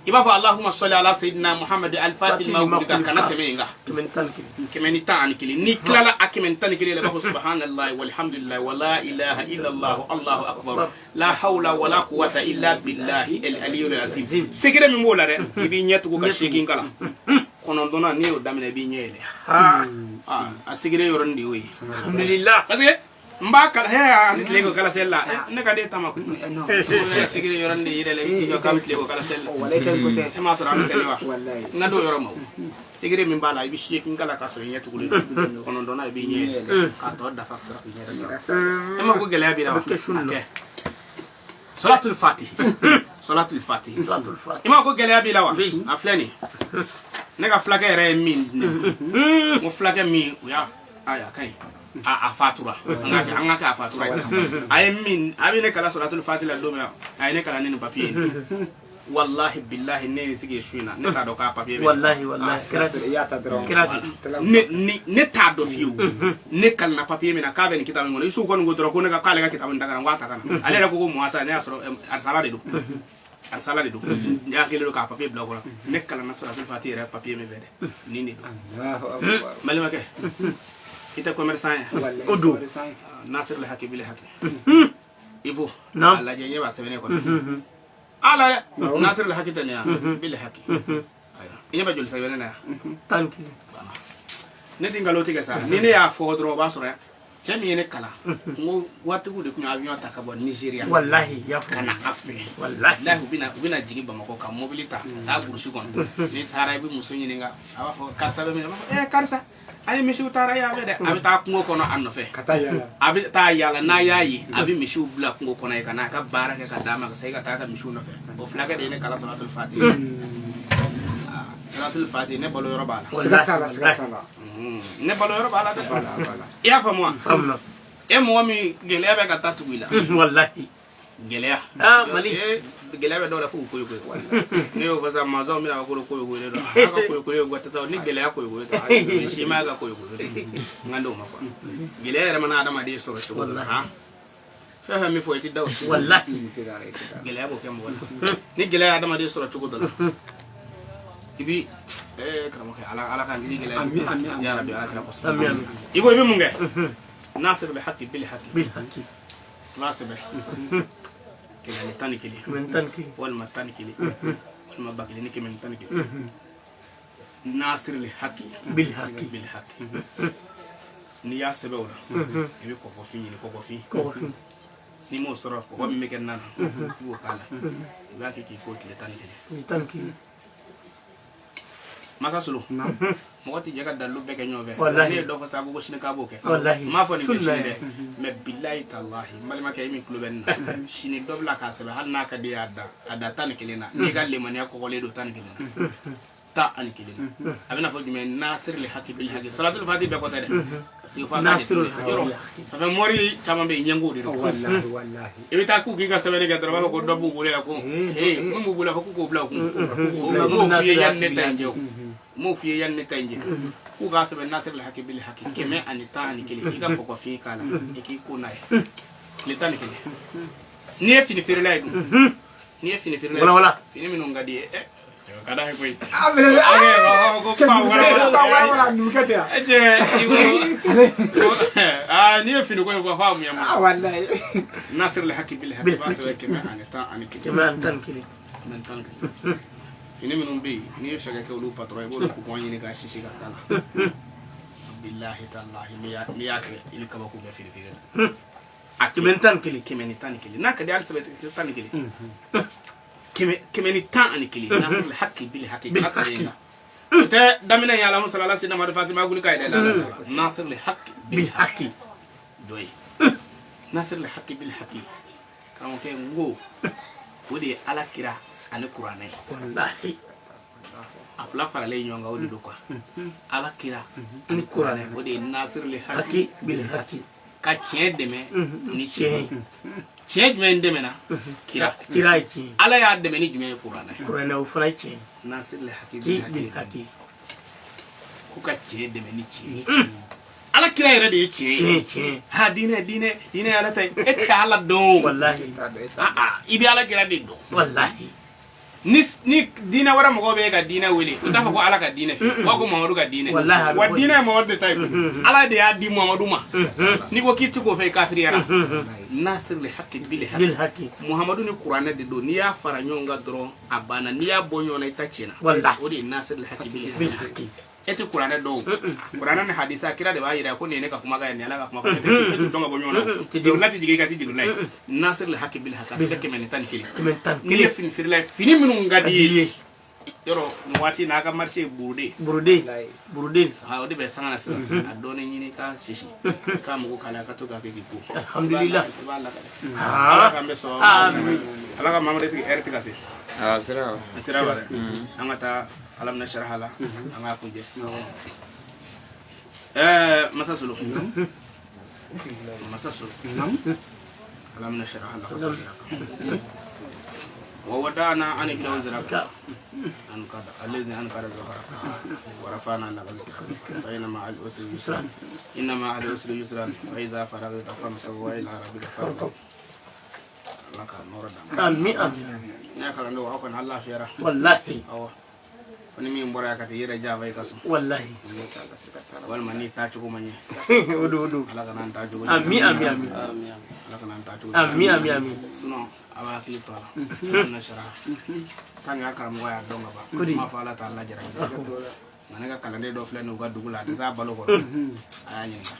i b'a fɔ Allahumma sɔli ala sayyidina Muhammad al-fatih ma wuli ka kana tɛmɛ yen kan. 111. 111. N'i tilala a 111 la, i b'a fɔ subhanallahi walhamdulillahi wala ilaha illallah allahu akbar la hawla wala quwwata illa billahi al aliyyil azim. Secret min b'o la dɛ, i b'i ɲɛ tugu ka 8 kalan, 9nan n'i y'o daminɛ, i b'i ɲɛ yɛlɛ. A secret yɔrɔnin de y'o ye. Alhamdulillah. Parce que n b'a kala he ani tile ko kala seli la. Ne ka den tama ko secret yɔrɔnin de yɛrɛ la, i bɛ t'i jɔ k'a bɛ tile ko kala seli la. Walayi, tɛ ko tɛ. E m'a sɔrɔ an bɛ seli wa? Walayi. N ka d'o yɔrɔ ma. O secret min b'a la, i bɛ 8 kala k'a sɔrɔ i ɲɛ tugulen don, 9nan i b'i ɲɛ yɛlɛ k'a tɔ dafa ka sɔrɔ k'i ɲɛ sɔrɔ. E ma ko gɛlɛya b'i la wa? A kɛ sɔlatul fatihi, sɔlatul fatihi. Salatul fatihi. I ma ko gɛlɛya b'i la wa? Oui. A filɛ nin, ne ka fulakɛ yɛrɛ ye min di ne ma, n ko fulakɛ min o y'a, ayi, a ka ɲi, a fatura, an ka kɛ a fatura ye. A ye min, a bɛ ne kalan sɔlatul fatihi la don min na, a ye ne kalan ni nin papiye ye. Wallahi billahi, ne ye n sigi su in na, ne t'a dɔn k'a papiye bɛ. Wallahi, wallahi. Kira. I y'a ta dɔrɔn. Kira. Ne t'a dɔn fiyewu ne kalanna papiye min na k'a bɛ nin kitabu in kɔnɔ. Isufu kɔni ko dɔrɔn ko ne ka k'ale ka kitabu in ta ka na, n ko a ta ka na. Ale yɛrɛ ko ko mun ta, ne y'a sɔrɔ arisala de don, arisala de don. Ne hakili don k'a papiye bila o kɔnɔ. Ne kalanna sɔlatul fatihi yɛrɛ papiye min fɛ dɛ, nin de don. Allahu akbar. N balimakɛ, i tɛ commerçant ye? Walayi. O don. Nasir le haki bile haki, il faut Naam. a lajɛ, ɲɛ b'a sɛbɛnnen kɔnɔ ala dɛ, nasir le haki tɛ nin ya bile haki. Ayiwa, i ɲɛ bɛ joli sɛbɛnnen na yan? 11. Ne ti nkalon tigɛ sa, ni ne y'a fɔ dɔrɔn, o b'a sɔrɔ yan. Cɛ min ye ne kalan, n ko waritigiw de tun ye avion ta ka bɔ Nigéria Wallahi, ya ka na an fɛ. Wallahi. Walahi, u bɛna jigin Bamakɔ ka mobili ta ka taa burusi kɔnɔ. N'i taara, i bɛ muso ɲininka, a b'a fɔ karisa bɛ min? A b'a fɔ karisa, a ye misiw taara yan fɛ dɛ. A bɛ taa kungo kɔnɔ a nɔfɛ. Ka taa yala. A bɛ taa yaala, n'a y'a ye, a bɛ misiw bila kungo kɔnɔ yen ka n'a ka baara kɛ ka d'a ma, ka segin ka taa a ka misiw nɔfɛ. O fulakɛ de ye ne kalan sɔlatul fatihi. Sɔlatul fatihi, ne balo yɔrɔ b'a la. Siga t'a la, siga t'a la. Ne balo yɔrɔ b'a la dɛ. Voilà, voilà. I y'a faamu wa? Faamuna. E mɔgɔ min gɛlɛya bɛ ka taa tugu i la. Wallahi. Gɛlɛya. Ah, Mali. Gɛlɛya bɛ dɔw la fo k'u koyo koyo. Ne y'o fɔ sa, mazɔnw bɛna fɔ ko koyo koyo de don. A ka koyo koyo gwa tɛ sa, ni gɛlɛya koyo koyo tɛ, ni siman ka koyo koyo de n ka d'o ma quoi. Gɛlɛya yɛrɛ mana adamaden sɔrɔ cogo dɔ la, han, fɛn fɛn min fɔ, i ti da o si la. Wallahi. I tɛ da la, i tɛ da la. Gɛlɛya b'o kɛ mɔgɔ la. Ni gɛlɛya ye adamaden sɔrɔ cogo dɔ la, i bi karamɔgɔkɛ, Ala k'an kisi gɛlɛya. Amin, amin, amin. Ya Rabbi, Ala kira kosɔn. Amin, amin. I ko i bɛ mun kɛ? Nasir bil haqi bil haqi. Bil haki. I b'a sɛbɛn 111. 111. Walima 11, walima 1111. Nasir li haqi Bil haki. bil haqi. N'i y'a sɛbɛn o la, i bɛ kɔkɔfin ɲini, kɔkɔfin. Kɔgɔfin. N'i m'o sɔrɔ, kɔkɔ min bɛ kɛ na na, i b'o k'a la, i b'a kɛ k'i ko tile 11. Tile 11. Masa solo, mɔgɔ tɛ jɛ ka dalilu bɛɛ kɛ ɲɔgɔn fɛ. Wallahi. Ne ye dɔ fɔ sa, ko sini k'a b'o kɛ. Wallahi. N m'a fɔ nin kɛ sini dɛ, Wallahi. mais bilayi talahi, n balimakɛ, e min tulo bɛ nin na, sini dɔ bila k'a sɛbɛn, hali n'a ka di ye, a da 11 na. N'i ka lemaniya kɔgɔlen don 11 na, 11 na, a bɛna fɔ jumɛn? Nasiri li haki bil haki, salatul fati bɛɛ kɔ tɛ dɛ, parce que f'a ka Nasirul jateminɛ. haki Yɔrɔ bil haki. ça fait mori caman bɛ yen, ɲɛngo de don. Wallahi, wallahi. I bɛ taa k'u k'i ka sɛbɛnni kɛ dɔrɔn, u b'a fɔ ko dɔ b'u bolo yan ko ee, mun b'u bolo yan, ko k'u k'o bila u kun. O m'o f'i ye yanni ne ta in cɛ, o m'o f'i ye yanni ne ta in cɛ, k'u k'a sɛbɛn nasiril haki bil haki 111, i ka kɔkɔfin k'a la, i k'i ko n'a ye tile 11. N'i ye fini feerela ye dun, n'i ye fini feerela ye, Wala, wala. fini minnu ka di ye, ka d'a ye koyi. Ah, mais Ok, ko cɛ, pa, numukɛ, wala, pa, wala. wala, wala, numukɛ tɛ yan. E cɛ, i ko aa, n'i ye fini ko in fɔ, f'a mun ye mun. Ah, wallahi. Nasiril haki bil haki, i b'a sɛbɛn 111. 111. 111. Fini minnu bɛ yen n'i ye fɛ ka kɛ olu patron ye, i b'olu coupon ɲini k'a sisi ka k'a la. Bilahi talahi, n'i y'a kɛ, i bɛ kabako kɛ fini feere la. A 111. 111, n'a ka di, hali sɛbɛ 11, 111, nasiril haki bil haki. Bil kana tɛmɛ haki. yen kan. O tɛ daminɛ ye alamu salala sidina Mamadu Fatima guli ka yɛlɛ la nasiril haki bil Bil haki. Dɔ ye nasiril haki bil haki, karamɔgɔkɛ, n ko o de ye Ala kira. Ani kuranɛ. Wallahi. A fila faralen ɲɔgɔn kan, o de don quoi. Ala kira Ni kuranɛ. O de ye nasirili haki. Haki bil haki. Ka tiɲɛ dɛmɛ ni tiɲɛ Tiɲɛ. Tiɲɛ jumɛn dɛmɛna? Kira. Kira ye tiɲɛ. Ala y'a dɛmɛ ni jumɛn ye? Kuranɛ. Kuranɛ, o fana ye tiɲɛ. Nasirili haki Ki bil bil haki. Haki. Ko ka tiɲɛ dɛmɛ ni tiɲɛ ye. Ala kira yɛrɛ de ye tiɲɛ ye. Tiɲɛ, tiɲɛ. Ha, diinɛ, diinɛ, diinɛ ye Ala ta ye. E tɛ Ala dɔn o. Wallahi. Ah ah, i bɛ Ala kira de dɔn. Wallahi. Ni diinɛ wɛrɛ mɔgɔw bɛ ka diinɛ wele, u t'a fɔ ko Ala ka diinɛ fɛ, u b'a fɔ ko Mamadu ka diinɛ. Wallahi, a bɛ Wa fɔ. Diinɛ ye Mamadu de ta ye koyi. Ala de y'a di Mamadu ma. N'i ko k'i ti k'o fɛ, i kafiriyara. Nasirili haki bili haki. Bil haki. Muhamadu ni kuranɛ de don. N'i y'a fara ɲɔgɔn kan dɔrɔn, a banna. N'i y'a bɔ ɲɔgɔn na, i ta tiɲɛna. Wallahi. O de ye nasirili haki bili Bil haki. Haki. E tɛ kuranɛ dɔn o. Kuranɛ ni hadisa, kira de b'a yira ko nin ye ne ka kumakan ye, nin ye Ala ka kumakan ye. E tɛ dɔn ka bɔ ɲɔgɔn na. Tɛ dɔn. Jigila tɛ jigin i ka ti jigila ye. Nasirili haki bil haki, a sɛbɛn 111. 111. N'i ye fini feerela ye, fini minnu ka di i ye Ye. yɔrɔ nin waati n'a ka marché ye burde. Buruden, buruden. Ah, o de bɛ sanga na sisan. A dɔɔnin ɲini ka sisi k'a mago k'a la, ka to k'a kɛ k'i ko. Alhamdulillah. I b'a lakale. Ala Ah. k'an bɛ sɔn. Amin. Ala ka Mamadu sigi ɛri tɛ ka se. A sera. A sera ba dɛ. An ka taa ala minɛ saraha la, an k'a kunjɛ. Masa Solo, Masa Solo, ala minɛ saraha la ka sɔrɔ wa wadana an ibda wazraka an kada allazi an kada zaharaka wa rafa'na laka dhikraka fa inna ma'al usri yusran, inna ma'al usri yusran, fa iza faragta fansab wa ila rabbika farghab. Ala ka nɔrɔ d'an ma. Amin, amin. Ne y'a kalandenw, aw kɔni, aw lafiyara. Wallahi. Awɔ, fo ni min bɔra yan ka t'i yɛrɛ janfa i ka so, Wallahi. walima n'i taa cogo ma ɲɛ. O don, o don. Ala kana an taa cogo ɲɛ. Amin, amin, amin. Ala kana an taa cogo ɲɛ. Amin, amin, amin. Sinon a b'a hakili to a la. An na sara tant que a karamɔgɔ y'a dɔn ka ban. Kodi. N m'a fɔ Ala t'a lajarabi, nka ne ka kalanden dɔ filɛ nin ye u ka dugu la, a tɛ s'a balo kɔrɔ, a y'a ɲininka.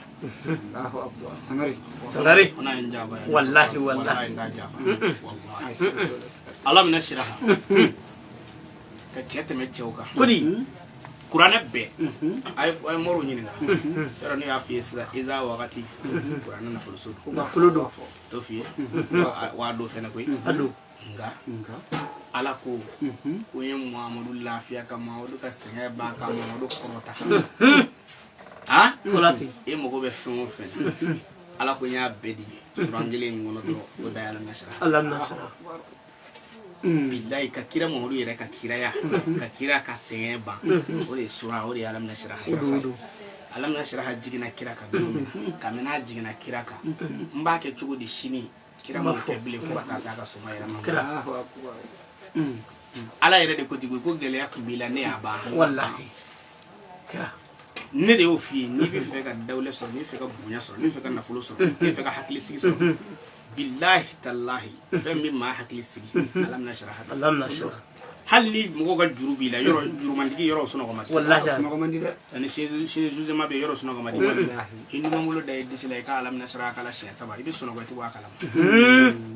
Allahu akbar. Sangare. Sangare. Fo n'a ye n janfa ye. Wallahi, wallahi. Wallahi, n t'a janfa, wallahi. Ala minɛ sira kan ka cɛ tɛmɛ cɛw kan. Kodi. Kuranɛ bɛɛ, a ye moriw ɲininka yɔrɔ. Ne y'a f'i ye sisan, iza wagati kuranɛ nafoloso don. Nafolo don. T'o f'i ye wa don fɛnɛ koyi. A don. Nka Nka. Ala ko ko n ye Muhamadu lafiya, ka Muhamadu ka sɛgɛn ban, ka Muhamadu kɔrɔta. Han. Fɔlɔ ten. E mago bɛ fɛn o fɛn na, Ala ko n y'a bɛɛ di suran kelen in kɔnɔ dɔrɔn. O da ye ala nasara. Allah nasara. Bilayi, ka kira Muhamadu yɛrɛ ka kiraya, ka kira ka sɛgɛn ban, o de ye sura, o de ye ala nasara. O don, o don. Ala nasara jiginna kira kan don min na, kabini a jiginna kira kan, n b'a kɛ cogo di sini? Kira m'o kɛ bilen fo ka taa se a ka soma yɛrɛ ma. Kira. Allahu akbar. Ala yɛrɛ de ko ten ko gɛlɛya tun b'i la, ne y'a ban. Wallahi. Kira. Ne de y'o f'i ye. N'i bɛ fɛ ka dawulɛ sɔrɔ, n'i bɛ fɛ ka bonya sɔrɔ, n'i bɛ fɛ ka nafolo sɔrɔ, n'i bɛ fɛ ka hakili sigi sɔrɔ, bilahi talahi, fɛn min maa hakili sigi, ala bɛna sara hakili. Allah nasara. Hali ni mɔgɔw ka juru b'i la, yɔrɔ jurumantigi, yɔrɔ sunɔgɔ ma di. Wallahi. Sunɔgɔ man di dɛ. Ani sini zuzema bɛ yen, yɔrɔ sunɔgɔ ma di. Wallahi. I numan bolo da i disi la, i ka ala minɛ sara kala siɲɛ saba, i bɛ sunɔgɔ, i tɛ bɔ a kalama.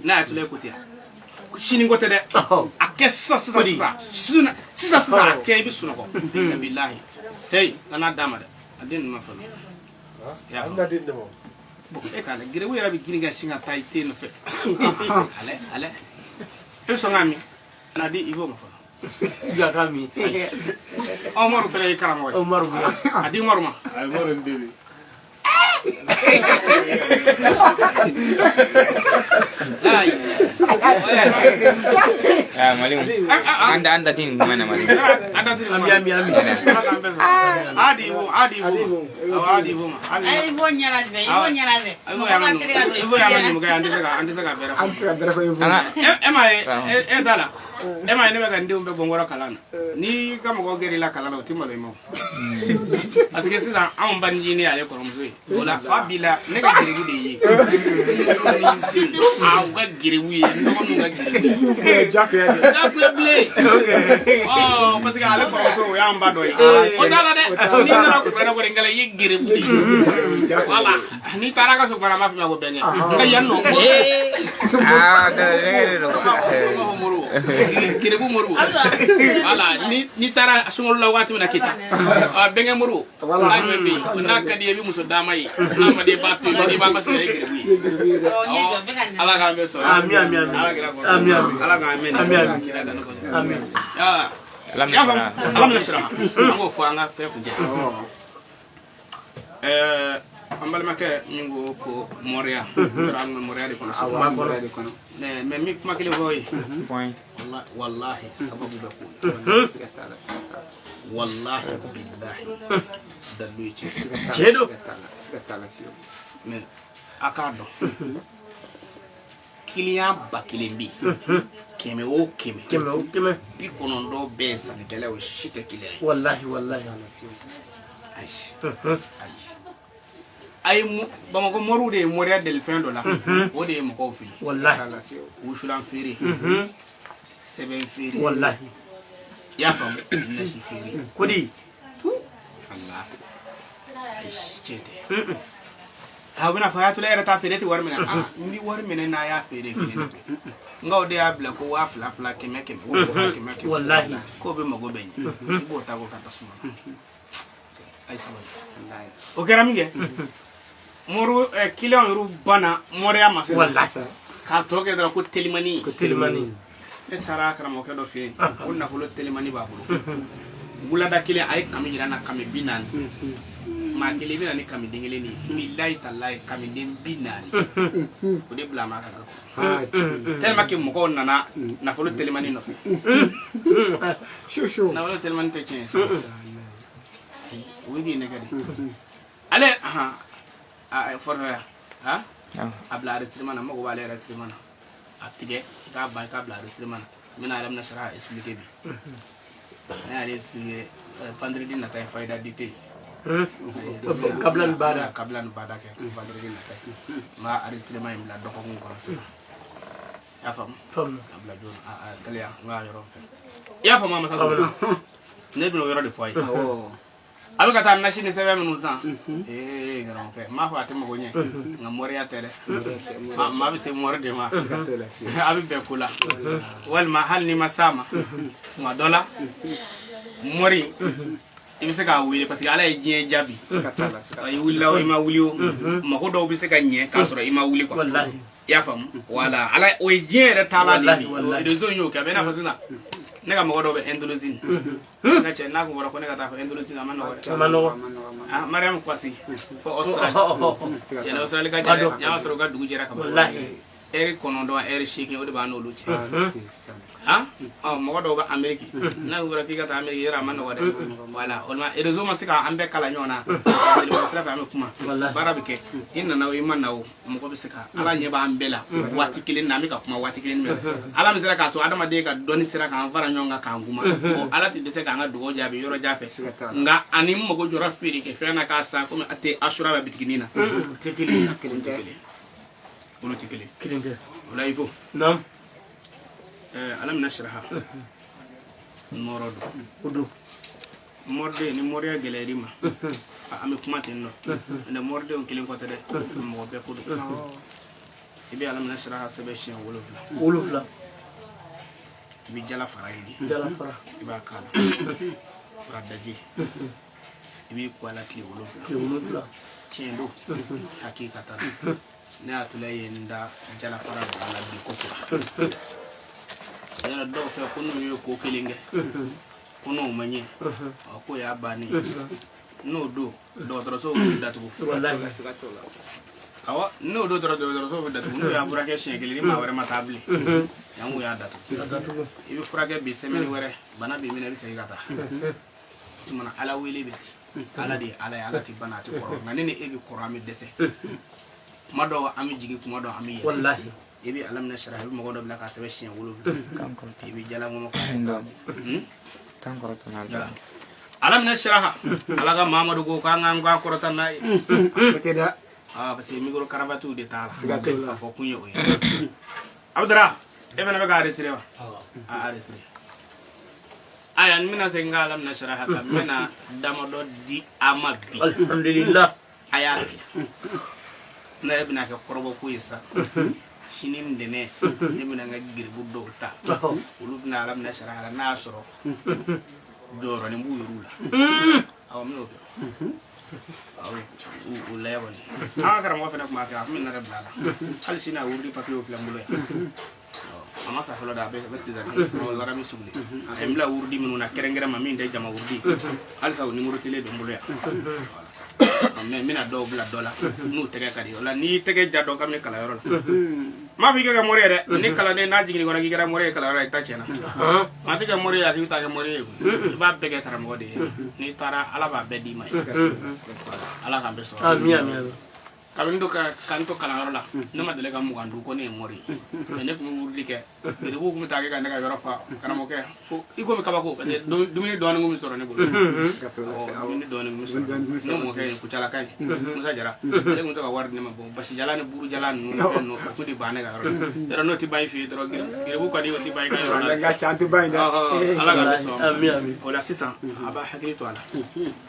N'a y'a tila i ko ten, sini ko tɛ dɛ. Ɔhɔ. A kɛ sisan sisan sisan sisan sisan sisan, a kɛ, i bɛ sunɔgɔ, bilahi. Hey, kana d'a ma dɛ, a den ninnu ma fɔlɔ. I y'a faamu? Bon, e k'a lajɛ, gerebu yɛrɛ bɛ girin ka sin ka taa i ten nɔfɛ. Ale ale, e bɛ sɔn k'a min na di i b'o ma fɔlɔ. Ja ka min. Umaru fana ye karamɔgɔ ye. Umaru bi yan. A di Umaru ma. Ayi. Ah, mwalimu. Anda tini kumana mwalimu. Ami, ami, ami. Adi wo, adi wo, adi wo ma. Ay, i b'o ɲɛnajɛ, i b'o ɲɛnajɛ. Ibo ya ma ibo ya ma ɲininka, an tɛ se ka bɛrɛ fɔ. An tɛ se ka bɛrɛ fɔ i An ka E ma ye, e t'a la. E ma ye, ne bɛ ka n denw bɛɛ bɔ n kɔrɔ kalan na. N'i ka mɔgɔw gɛrɛ i la kalan na, o tɛ malo i ma o. Parce que sisan anw banicinin y'ale kɔrɔmuso ye. O la fa b'i la, ne ka geribu de ye. A u ka geribu ye, n dɔgɔninw ka geribu ye. Jakuya de. Jakuya bilen. Ɔ, parce que ale kɔrɔmuso, o y'an ba dɔ ye. O t'a la dɛ. N'i nana kuranɛ kɔni kala, i ye geribu de ye. Voilà. N'i taara ka so fana, an b'a f'i ma ko bɛnkɛ. Nka yan nɔ. Ah, da ne de N b'a fɔ Moribo. Kiribu moriw. Voilà, ni taara sunkalo la waati min na k'i ta. Bɛnkɛ moriw. N'a jumɛn bɛ yen, n'a ka di ye i bɛ muso d'a ma ye, n'a ma di i b'a to yen, n'i b'a ka sɔrɔ i ye geribu ye. Ala k'an bɛɛ sɔrɔ. Ami ami ami. Ala kira kɔrɔ. Ami ami. Ala k'an mɛn. Ami ami. Ami. Ala Y'a faamu, ala minɛ sira an k'o fɔ an ka fɛn kun jɛ. An balimakɛ min ko ko mɔriya, yɔrɔ an bɛ mɔriya de kɔnɔ sisan. Mais n bɛ kuma kelen fɔ aw ye. Point. Wallahi sababu bɛ ko la. Wallahi billahi dalilu ye tiɲɛ. Tiɲɛ don. Mais a k'a dɔn kiliyan 1000 bɛ yen, 100 o 100, 100 o 100, 90 bɛɛ ye sannikɛla ye, o si tɛ kiliyan ye. Wallahi wallahi. Ayi ayi a ye Bamakɔ moriw de ye moriya deli fɛn dɔ la, o de ye mɔgɔw fili. Wallahi. Wusulan feere, sɛbɛn feere, Wallahi. i y'a faamu, nasi feere. Kodi. Ayi, tiɲɛ tɛ. A bɛna fɔ a y'a to e yɛrɛ t'a feere, e tɛ wari minɛ. Ah, n bɛ wari minɛ n'a y'a feere kelen de bɛ, nka o de y'a bila ko 2000 2000, 100 100, o fɔ 100 100. Wallahi. K'o bɛ mago bɛ ɲɛ, i b'o ta k'o ka tasuma na. A ye sabali. O kɛra min kɛ, mori kiliyanw yɛrɛ banna moriya ma sisan. Wallahi. K'a tɔ kɛ dɔrɔn ko telimani. Ko telimani. Ne taara karamɔgɔkɛ dɔ fɛ yen ko nafolo telimani b'a bolo. Wulada kelen a ye kami yira n na, kami 40. Maa kelen i bɛ na ni kami den kelen de ye, bilayi talayi, kami den 40 o de bila a ma ka ga kɔnɔ, tellement que mɔgɔw nana nafolo telimani nɔfɛ. Nafolo telimani tɛ tiɲɛ ye sa. Ayi, o bɛ k'i nɛgɛ de ale. Ahan, a fɔrɔya ha a bila enregistrement na, n mago b'ale enregistrement na. A tigɛ i k'a ban, i k'a bila enregistrement na. N bɛna yɛrɛ bɛna sara expliquer bi. Ne y'ale expliquer vendredi nata ye fayida di tɛ yen. Kabila ni baada. Kabila ni baada kɛ vendredi nata ye. N b'a enregistrement in bila dɔgɔkun kɔnɔ sisan, i y'a faamu? Faamu. A bila joona, a teliya n k'a yɔrɔ fɛ, i y'a faamu? A masa ne bɛna o yɔrɔ de fɔ a ye. A bɛ ka taa nasi ni sɛbɛn minnu san, ee karamɔgɔkɛ, n m'a fɔ a tɛ mago ɲɛ, nka moriya tɛ dɛ. Maa bɛ se mori de ma, a bɛ bɛn ko la, walima hali n'i ma s'a ma, tuma dɔ la mori i bɛ se k'a wele, parce que ala ye diɲɛ jaabi. I wulila o, i ma wuli o, mago dɔw bɛ se ka ɲɛ k'a sɔrɔ i ma wuli quoi. Wallahi. I y'a faamu? Wala ala o ye diɲɛ yɛrɛ taalan de ye. Wallahi. Réseau in y'o kɛ. A bɛ i n'a fɔ sisan ne ka mɔgɔ dɔw bɛ Indonésie. Ne ka cɛ n'a kun fɔra ko ne ka taa fɔ Indonésie, a ma nɔgɔ dɛ. A ma nɔgɔ. Ah, Mariam Kwasi fo Australie, yanni Australie ka jɛ dɛ, y'a sɔrɔ u ka dugu jɛra ka ban. Wallahi. Ɛri 9, ɛri 8, o de b'an n'olu cɛ. Ah, ɔ mɔgɔ dɔw bɛ Amérique, n'a fɔra k'i ka taa Amérique yɔrɔ, a ma nɔgɔ dɛ. Wala o ma réseau ma se k'an bɛɛ kala ɲɔgɔn na, téléphone sira fɛ an bɛ kuma, Wallahi. baara bɛ kɛ. I nana o, i ma na o, mɔgɔ bɛ se ka ala ɲɛ b'an bɛɛ la waati kelen na, an bɛ ka kuma waati kelen min na, ala min sera k'a to adamaden ka dɔnni sera k'an fara ɲɔgɔn kan k'an kuma, ɔ ala tɛ dɛsɛ k'an ka dugawu jaabi yɔrɔ jan fɛ. Nka ani n mago jɔra feere kɛ fɛn na k'a san, komi a tɛ asura bɛ bitiginin na. O tɛ kelen ye. Olu tɛ kelen, olu tɛ kelen. Kelen tɛ. O la il faut Naam. Ala mina siraha nɔrɔ don. O don. Mɔriden ni mɔriya gɛlɛyar'i ma, an bɛ kuma ten nɔ nka mɔridenw kelen kɔ tɛ dɛ, mɔgɔ bɛɛ ko don. I bɛ ala mina siraha sɛbɛn siɲɛ 7. 7. I bɛ jala fara ɲini. Jala fara. I b'a k'a la, i b'a daji, i b'i ko a la tile 7. Tile 7. Tiɲɛ don, hakikata la ne y'a tula ye n da jala fara don a la bi ko kura yala dɔw fɛ ko n'u ye ko kelen kɛ ko n'o ma ɲɛ, ɔ k'o y'a bannen ye. N'o don dɔgɔtɔrɔsow bɛ datugu. Wallahi. Awɔ, n'o don dɔrɔn dɔgɔtɔrɔsow bɛ datugu. N'u y'a furakɛ siɲɛ kelen, ni maa wɛrɛ ma taa bilen, yan'u y'a datugu. A datugu. I bɛ furakɛ bi, semaine wɛrɛ bana b'i minɛ, i bɛ segin ka taa. Tuma ala wele bɛ ten, ala de ye ala ye, ala tɛ bana, a tɛ kɔrɔ. Nka ne ni e bɛ kɔrɔ, an bɛ dɛsɛ kuma dɔw, an bɛ jigin kuma dɔw, an bɛ yɛlɛ. Wallahi. I bɛ ala minɛ sara, i bɛ mɔgɔ dɔ bila k'a sɛbɛn siɲɛ 7, i bɛ jala ŋɔnɔ k'a Kan kɔrɔta n'a dɔn. Ala minɛ siraha, ala ka Mamadu ko k'an k'an k'a kɔrɔta n'a ye. Ah, parce que micro cravate de t'a la, a fɔ kun ye o ye. Abudara, e fana bɛ ka enregistré wa? A enregistré. Aya, n bɛna segin ka ala minɛ siraha kan, n bɛna damadɔ di a ma bi. Alhamdulillah. A y'a kɛ, ne yɛrɛ bɛna kɛ kɔrɔbɔ ko ye sa. Sini ntɛnɛn, ne bɛna n ka geribu dɔw ta, olu bɛna ala minɛ sara la, n'a y'a sɔrɔ jɔyɔrɔnin b'u yɛrɛw la. Awɔ, n bɛn'o kɛ. Awɔ, u lajɛ kɔni. An ka karamɔgɔ fana tun b'a kɛ, a tun bɛ ne yɛrɛ bila a la. Hali sini a wurudi papiyew filɛ n bolo yan. A ma sa fɔlɔ dɛ, a bɛ sisan larami sugule. A ye n bila wurudi minnu na kɛrɛnkɛrɛn ma, min tɛ jama wurudi, halisa o nimoro tele bɛ n bolo yan. Mais n bɛna dɔw bila dɔ la n'u tɛgɛ ka di o la. N'i y'i tɛgɛ ja dɔn kabini kalanyɔrɔ la, n m'a fɔ i ka kɛ mori ye dɛ. Ni kalanden n'a jiginni kɔnɔ k'i kɛra mori ye kalanyɔrɔ la, i ta tiɲɛna. Maa tɛ kɛ mori ye a k'i bɛ taa kɛ mori ye koyi. I b'a bɛɛ kɛ karamɔgɔ de ye. N'i taara, Ala b'a bɛɛ d'i ma. Ala k'an bɛɛ sɔrɔ. Amin, amin, amin. Kabini to ka n to kalanyɔrɔ la, ne ma deli ka 20 dun ko ne ye mori ye. Mais ne tun bɛ wurudi kɛ, geribuw tun bɛ taa kɛ ka ne ka yɔrɔ fa. Karamɔgɔkɛ fo i komi kabako, parce que dumuni dɔɔni tun bɛ sɔrɔ ne bolo. Awɔ, dumuni dɔɔni tun bɛ sɔrɔ. Ne mɔkɛ ye Kucalaka ye, Musa Jara, ale tun bɛ to ka wari di ne ma. Bon, basijala ni burujala ninnu ni fɛn ninnu, o tun tɛ ban ne ka yɔrɔ la. Yɔrɔ n'o tɛ ban i fɛ yen dɔrɔn, geribu ka di, o tɛ ban i ka yɔrɔ la. Nka can tɛ ban yen dɛ. Ɔhɔ, Ala ka bɛ sɔn. Amin, amin. O la sisan, a b'a hakili to a la,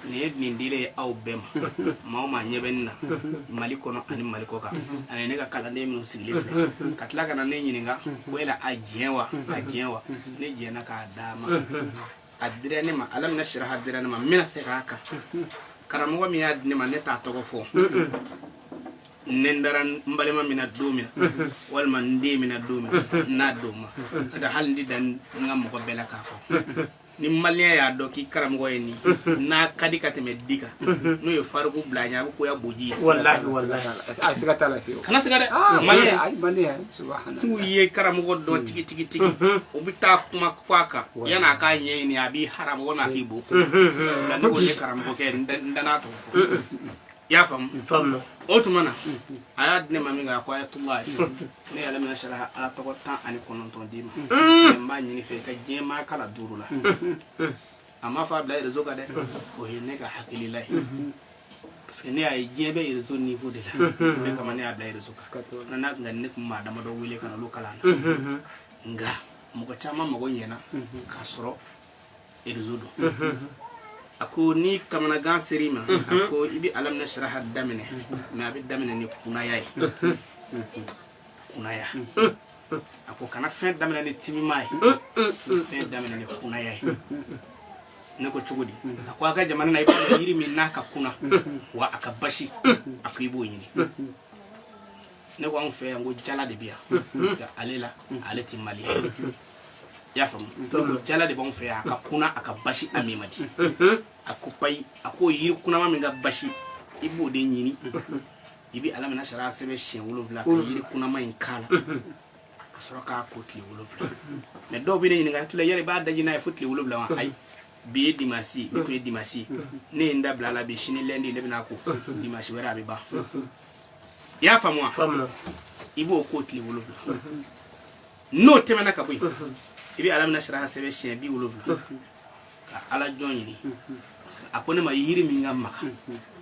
nin ye nin dilen ye aw bɛɛ ma. Maa o maa ɲɛ bɛ nin na Mali kɔnɔ ani Mali kɔ kan, ani ne ka kalanden minnu sigilen filɛ, ka tila ka na ne ɲininka ko yala a diɲɛ wa, a diɲɛ wa, ne jɛnna k'a d'a ma. A dira ne ma, ala mina siraha dira ne ma. N bɛna segin a kan. Karamɔgɔ min y'a di ne ma, ne t'a tɔgɔ fɔ. Ne n dara n balima min na don min na, walima n den min na don min na, n'a don ma, n'o tɛ hali n ti dan n ka mɔgɔ bɛɛ la k'a fɔ. Ni maliyɛn y'a dɔn k'i karamɔgɔ ye nin, n'a ka di ka tɛmɛ di kan, n'o ye fariku bila a ɲɛ, a bɛ koya boji ye. Wallahi, wallahi. A siga t'a la fiyewu. Kana siga dɛ, Ah, maliyɛn. ayi, maliyɛn, subahana. N'u ye karamɔgɔ dɔn tigi tigi tigi, u bɛ taa kuma fɔ a kan, yan'a k'a ɲɛɲini, a b'i haramu walima a k'i bon. Sabula ne ko ne karamɔgɔkɛ, n dan'a tɔgɔ fɔ. I y'a faamu? Faamu. O tuma na, a y'a di ne ma min kɛ, a ko ayatulahi, ne yɛrɛ mina sara ala tɔgɔ 19 d'i ma, mais n b'a ɲini fɛ i ka diɲɛ maa kala 5 la. A ma fɔ a bila réseau kan dɛ, o ye ne ka hakilila ye, parce que ne y'a ye diɲɛ bɛ réseau niveau de la. O de kama ne y'a bila réseau kan. N'a tun ka di ne tun maa damadɔ wele ka na olu kalan na. Nka mɔgɔ caman mago ɲɛna k'a sɔrɔ réseau don. A ko ni kamanagan ser'i ma, a ko i bɛ alamina siraha daminɛ, mais a bɛ daminɛ ni kunaya ye. Kunaya, a ko kana fɛn daminɛ ni timima ye, i bɛ fɛn daminɛ ni kunaya ye. Ne ko cogo di? A ko a ka jamana na, i b'a dɔn yiri min n'a ka kuna wa a ka basi, a ko i b'o ɲini. Ne ko anw fɛ yan ko jala de bɛ yan, parce que ale la ale tɛ maliyɛn ye. I y'a faamu? Ne ko jala de b'anw fɛ yan, a ka kuna, a ka basi, a min man di. A ko payi, a ko yiri kunama min ka basi, i b'o de ɲini. I bɛ alamina sara sɛbɛn siɲɛ 7 ka yiri kunama in k'a la, ka sɔrɔ k'a ko tile 7. Mais dɔw bɛ ne ɲininka tula yɛrɛ, i b'a daji n'a ye fo tile 7 wa? Ayi, bi ye dimanche ye, bi tun ye dimanche ye, ne ye n da bila a la bi. Sini lundi ne bɛna ko, dimanche wɛrɛ a bɛ ban. I y'a faamu wa? Faamu. I b'o ko tile 7. N'o tɛmɛna ka bɔ yen, i bɛ alamina sira sɛbɛn siɲɛ 70 ka ala jɔn ɲini, parce que a ko ne ma yiri min ka maga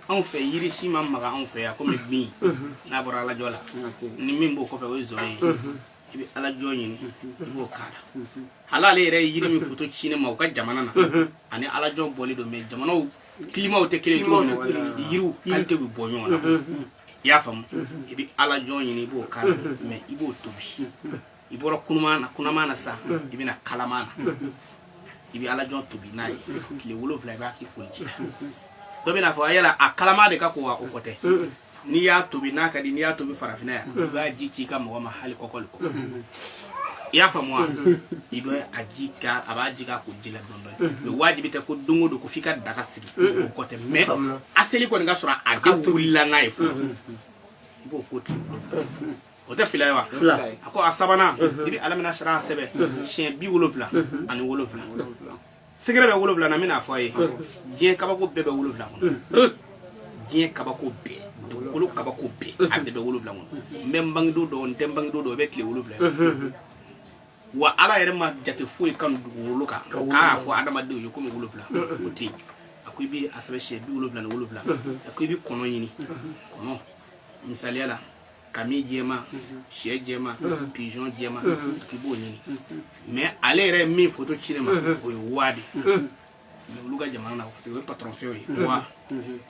anw fɛ, yiri si ma maga anw fɛ yan komi bin n'a bɔra alajɔ la, ni min b'o kɔfɛ o ye zon ye. I bɛ ala jɔn ɲini, i b'o k'a la. Hali ale yɛrɛ ye yiri min foto ci ne ma, u ka jamana na ani alajɔn bɔli don, mais jamanaw climatw tɛ kelen cogo min na, yiriw qualité bɛ bɔ ɲɔgɔn na. I y'a faamu? I bɛ ala jɔn ɲini, i b'o k'a la, mais i b'o tobi. I bɔra kunuma na, kunama na sa, i bɛna kalama na, i bɛ ala jɔn tobi n'a ye tile 7, i b'a k'i koliji la. Dɔ bɛna fɔ yala a kalama de ka ko wa? O kɔ tɛ. N'i y'a tobi n'a ka di, n'i y'a tobi farafinna yan, i b'a ji ci i ka mɔgɔ ma hali kɔkɔli kɔ. I y'a faamu wa? I bɛ a ji ka, a b'a ji k'a ko ji la dɔɔni dɔɔni, mais wajibi tɛ ko don o don ko f'i ka daga sigi, o kɔ tɛ. Mais a seli kɔni ka sɔrɔ a de wulila n'a ye fɔlɔ, i b'o ko tile 7. O tɛ fila ye wa? Fila. A ko a sabanan, i bɛ alamina sara sɛbɛn siɲɛ 77. Secret bɛ 7 na, n bɛna fɔ a ye. Diɲɛ kabako bɛɛ bɛ 7 kɔnɔ. Diɲɛ kabako bɛɛ, dugukolo kabako bɛɛ, a bɛɛ bɛ 7 kɔnɔ. N bɛ n bangedon dɔn, n tɛ n bangedon dɔn, o bɛ tile 7 ye. Wa ala yɛrɛ ma jate foyi kanu dugukolo kan k'a fɔ adamadenw ye komi 7, o tɛ yen. A ko i bɛ a sɛbɛn siɲɛ 77. A ko i bɛ kɔnɔ ɲini, kɔnɔ misaliya la, kami jɛma, sɛ jɛma, pigeon jɛma, a k'i b'o ɲini. Mais ale yɛrɛ ye min foto ci ne ma, o ye waa de. Mais olu ka jamana na, parce que o ye patron fɛnw ye, wa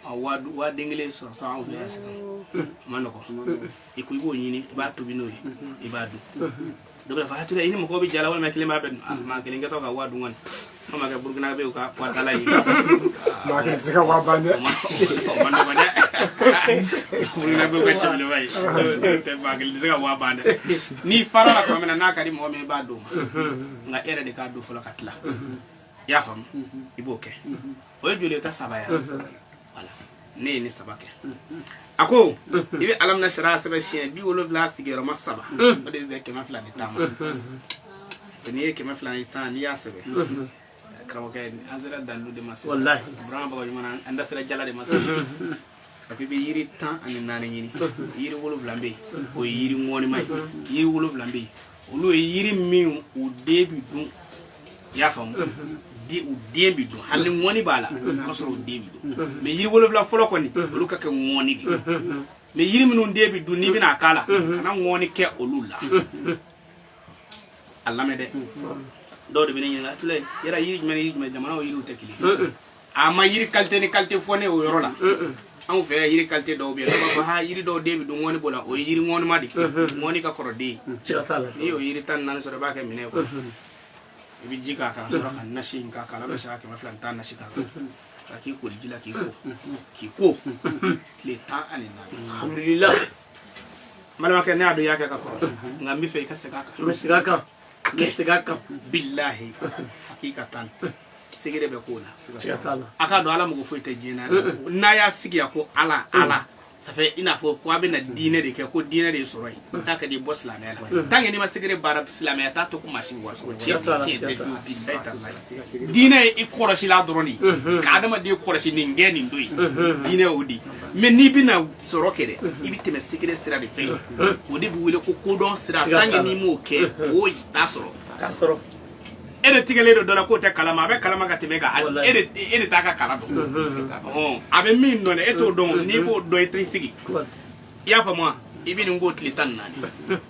a wa den kelen sɔrɔ sisan anw fɛ yan sisan, a ma nɔgɔn. I ko i b'o ɲini, i b'a tobi n'o ye, i b'a dun. Dɔ bɛ fɔ a tura, i ni mɔgɔw bɛ jala walima kelen b'a bɛɛ dun. A maa kelen kɛtɔ ka wa dun kɔni, n'o ma kɛ Burukina bɛ u ka wa dala ye. Maa kelen tɛ se ka wa ban dɛ. O ma nɔgɔn dɛ. Burukina bɛ u ka cɛbeleba ye, n'o tɛ maa kelen tɛ se ka wa ban dɛ. N'i fara la tuma min na, n'a ka di mɔgɔ min ye, i b'a d'o ma, nka e yɛrɛ de k'a dun fɔlɔ ka tila. I y'a faamu? I b'o kɛ. O ye joli ye? Ta saba ya. Wala ne ye ni saba kɛ. A ko i bɛ alamina sariya sɛbɛn siɲɛ 70 sigiyɔrɔma saba, o de bɛ bɛn 210 ma. N'i ye 210, n'i y'a sɛbɛn, karamɔgɔkɛ, an sera dalilu de ma sisan. Wallahi. Burama Bagayogo ɲuman, an da sera jala de ma sisan. A ko i bɛ yiri 14 ɲini. Yiri wolonwula bɛ yen, o ye yiri ŋɔnima ye. Yiri wolonwula bɛ yen, olu ye yiri min u den bɛ dun. I y'a faamu? Di u den bɛ dun, hali ni ŋɔni b'a la, o ka sɔrɔ u den bɛ dun. Mais yiri wolonwula fɔlɔ kɔni, olu ka kɛ ŋɔni de. Mais yiri minnu den bɛ dun, n'i bɛna a k'a la, kana ŋɔni kɛ olu la. A lamɛn dɛ. Dɔw de bɛ ne ɲininka: Tule, yala yiri jumɛn ni yiri jumɛn? Jamanaw yiriw tɛ kelen. A ma yiri qualité ni qualité fɔ ne o yɔrɔ la. Anw fɛ yan, yiri qualité dɔw bɛ yen, dɔw b'a fɔ ha, yiri dɔw den bɛ dun, ŋɔni b'o la, o ye yiri ŋɔnima de, ŋɔni ka kɔrɔ den ye. Siga t'a la. N'i y'o yiri 14 sɔrɔ, i b'a kɛ minɛ kɔnɔ, i bɛ ji k'a kan, ka sɔrɔ ka nasi in k'a kan. Ala bɛ sara 210 nasi k'a kan, ka k'i koli ji la, k'i ko tile 14. Alhamdulillah. N balimakɛ, ne y'a dɔn i y'a kɛ ka kɔrɔ, nka n bɛ fɛ i ka segin a kan. N bɛ segin a kan, n bɛ segin a kan. Bilahi, hakika tan segere bɛ k'o la. Siga t'a la. A k'a dɔn, ala mɔgɔ foyi tɛ diɲɛ na. N'a y'a sigi yan ko ala ala, ça fait i n'a fɔ ko a bɛna diinɛ de kɛ, ko diinɛ de ye sɔrɔ ye, n'a ka di i bɔ silamɛya la. Tant que n'i ma segere baara, silamɛya t'a to ko maa si bɛ wari sɔrɔ. Tiɲɛ tiɲɛ tɛ fiyewu, bilahi talahi. Diinɛ ye i kɔlɔsila dɔrɔn de ye, ka adamaden kɔlɔsi nin gɛn nin don ye. Diinɛ y'o de ye. Mais n'i bɛna sɔrɔ kɛ dɛ, i bɛ tɛmɛ segere sira de fɛ, o de bɛ wele ko kodɔn sira. Tant que n'i m'o kɛ, o t'a sɔrɔ. K'a sɔrɔ. E de tigɛlen don dɔ la k'o tɛ kalama, a bɛ kalama ka tɛmɛ e kan. Wallahi. E de t'a ka kala dɔn. Ɔhɔn, a bɛ min dɔn dɛ, e t'o dɔn. N'i b'o dɔn, i t'i sigi. I y'a faamu wa? I bɛ nin ko tile 14,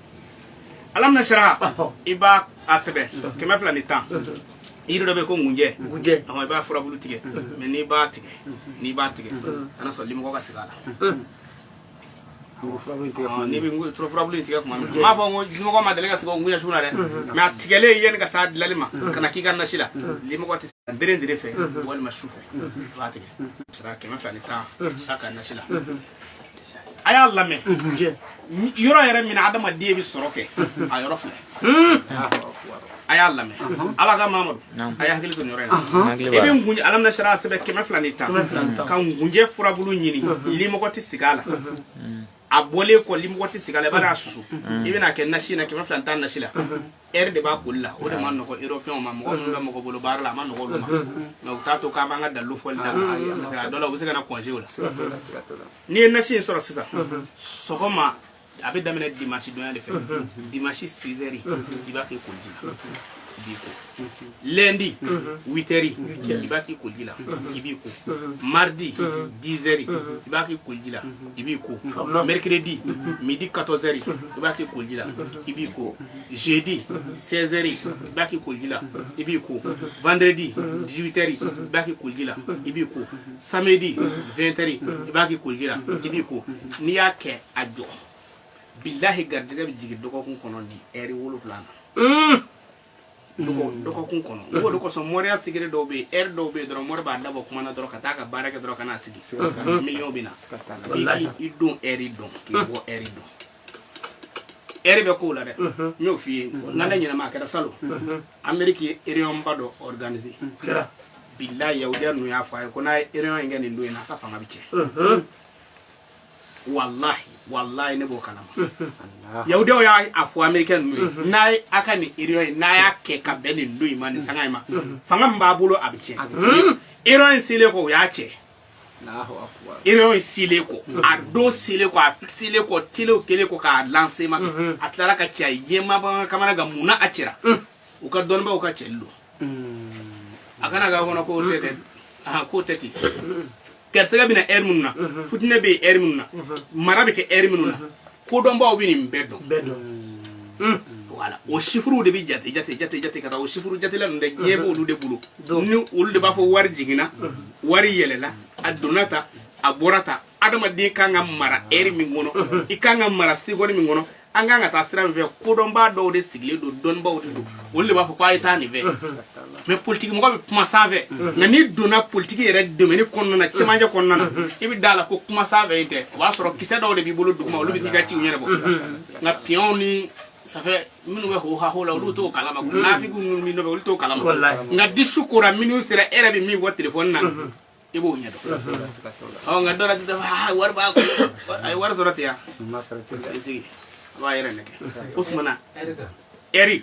alamina sira, i b'a a sɛbɛn 210. Yiri dɔ bɛ yen ko ngunjɛ. Ngunjɛ. Ɔhɔn, i b'a furabulu tigɛ. Mais n'i b'a tigɛ, kana sɔn limɔgɔ ka sigi a la. N'i bɛ furabulu in tigɛ tuma min na, n m'a fɔ ko limɔgɔ ma deli ka sigi o ngunjɛ su na dɛ, mais a tigɛlen yanni ka s'a dilanli ma, ka na k'i ka nasi la, limɔgɔ tɛ se bere dire fɛ walima su fɛ, i b'a tigɛ sira 210 sa ka nasi la. A y'a lamɛn. Ngunjɛ. Yɔrɔ yɛrɛ min na adamaden bɛ sɔrɔ kɛ, a yɔrɔ filɛ. A y'a lamɛn, ala ka Mamadu, a y'a hakili to nin yɔrɔ in na. Hakili I b'a bɛ la. ngunjɛ alamina sira sɛbɛn 210, ka ngunjɛ furabulu ɲini, limɔgɔ tɛ sigi a la. A bɔlen kɔ, limɔgɔ tɛ sigi a la, i b'a susu, i bɛna kɛ nasi na, 210 nasi la. Ɛri de b'a koli la, o de ma nɔgɔ européen ma. Mɔgɔ minnu bɛ mɔgɔ bolo baara la, a ma nɔgɔ olu ma. Mais u t'a to k'an b'an ka dalilu fɔli daminɛ, parce que a dɔ la u bɛ se ka na congé o la. N'i ye nasi in sɔrɔ sisan, sɔgɔma, a bɛ daminɛ dimanche donya de fɛ. Dimanche 6 heures, i b'a kɛ koliji la, i b'i ko. Lundi 8 heures, i b'a k'i koliji la, i b'i ko. Mardi 10 heures, i b'a k'i koliji la, i b'i ko. Mercredi midi 14 heures, i b'a k'i koliji la, i b'i ko. Jeudi 16 heures, i b'a k'i koliji la, i b'i ko. Vendredi 18 heures, i b'a k'i koliji la, i b'i ko. Samedi 20 heures, i b'a k'i koliji la, i b'i ko. N'i y'a kɛ, a jɔ, bilahi, garijɛgɛ bɛ jigin dɔgɔkun kɔnɔ ni ɛri 7 na. Dɔgɔkun kɔnɔ, n k'o de kosɔn moriya sigiri dɔw bɛ yen, ɛri dɔw bɛ yen dɔrɔn, mori b'a dabɔ kuma na dɔrɔn ka taa ka baara kɛ dɔrɔn ka n'a sigi, miliyɔn bɛ na. F'i k'i don ɛri dɔn, k'i bɔ ɛri dɔn. Ɛri bɛ kow la dɛ, n y'o f'i ye. N ka ne ɲɛnama, a kɛra salon, Amérique ye réunion ba dɔ organiser. Kɛra. Bilahi, yahudiya ninnu y'a fɔ a ye ko n'a ye réunion in kɛ nin don in na, a ka fanga bɛ tiɲɛ. Wallahi, wallahi, ne b'o kalama. Yahudiyaw y'a a fɔ américain ninnu ye, n'a ye a ka nin réunion in, n'a y'a kɛ ka bɛn nin don in ma, nin sanga in ma, fanga min b'a bolo, a bɛ tiɲɛ. Réunion in selen kɔ, u y'a cɛ. Réunion in selen kɔ, a don selen kɔ, a fixelen kɔ, telew kɛlen kɔ k'a lancer ma kɛ, a tilala ka cɛ. A ye diɲɛ kamana gan. Mun na a cɛra? U ka dɔnnibaw ka cɛli don. A kana k'a kɔnɔ k'o tɛ dɛ. Ahan, k'o tɛ ten. Garisɛgɛ bɛ na ɛri minnu na, futinɛ bɛ yen ɛri minnu na, mara bɛ kɛ ɛri minnu na, kodɔnbaw bɛ nin bɛɛ dɔn. Bɛɛ dɔn. Voilà. Voilà, o chiffres de bɛ jate jate jate jate ka taa o chiffres jatela ninnu dɛ, diɲɛ b'olu de bolo, ni olu de b'a fɔ wari jiginna, wari yɛlɛla, a donna ta, a bɔra ta. Adamaden kan ka mara heure min kɔnɔ, i kan ka mara seconde min kɔnɔ, an kan ka taa sira min fɛ, kodɔnbaa dɔw de sigilen don, dɔnnibaw de don, olu de b'a fɔ ko a ye taa nin fɛ. Mais politiki mɔgɔ bɛ kuma sanfɛ, nka n'i donna politiki yɛrɛ domaine kɔnɔna na, cɛmancɛ kɔnɔna na, i bɛ da la ko kuma sanfɛ in tɛ, o b'a sɔrɔ kisɛ dɔw de b'i bolo duguma, olu bɛ t'i ka ciw ɲɛnabɔ. Nka piyɔnw ni safɛ minnu bɛ ho ha ho la, olu t'o kalama, nafigiw minnu b'i nɔfɛ, olu t'o kalama. Nka disu kora minnu sera, e yɛrɛ bɛ min fɔ telefɔni na, i b'o ɲɛdɔn. Ɔ, nka dɔ la tɛ ha, wari b'a kɔnɔ, a ye wari sɔrɔ ten yan, i sigi a b'a yɛrɛ nɛgɛ. O tuma na heure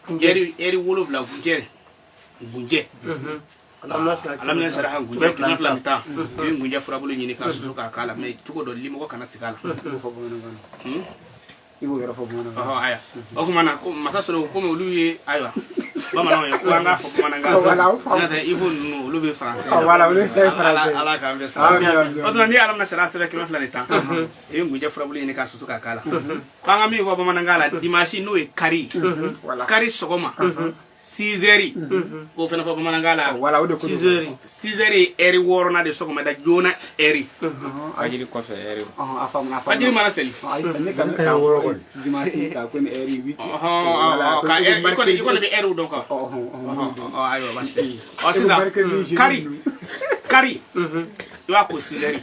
7, gunjɛ gunjɛ, alamina sara gunjɛ 210, i bɛ gunjɛ furabulu ɲini ka susu k'a k'a la, mais cogo dɔ limɔgɔ kana sigi a la. I b'o yɔrɔ fɔ bamanankan. Ɔhɔ, aya, o tuma na ko masa sɔrɔ komi olu ye, ayiwa, bamananw ye, ko an k'a fɔ bamanankan. Voilà, o faamu. N'o tɛ Ibo ninnu, olu bɛ français. Voilà, olu tɛ français. Ala k'an bɛɛ sɔrɔ. O tuma n'i ye alamina sara sɛbɛn 210, i bɛ gunjɛ furabulu ɲini ka susu k'a k'a la. Ko an ka min fɔ bamanankan la, dimanche, n'o ye kari, kari sɔgɔma 6 heures, k'o fana fɔ bamanankan la. Voilà, o de ko. 6 heures. 6 heures ye heure wɔɔrɔnan de sɔgɔmada joona heure. Fajiri kɔfɛ heure. A faamuna, a faamuna. Fajiri mana seli. Ayi, ne ka k'a fɔ dimanche k'a ko ni heure 8. Ɔhɔn, ka heure, i kɔni bɛ heure dɔn quoi. Ɔhɔn, ayiwa, baasi tɛ. Ɔ, sisan kari kari, i b'a ko 6 heures.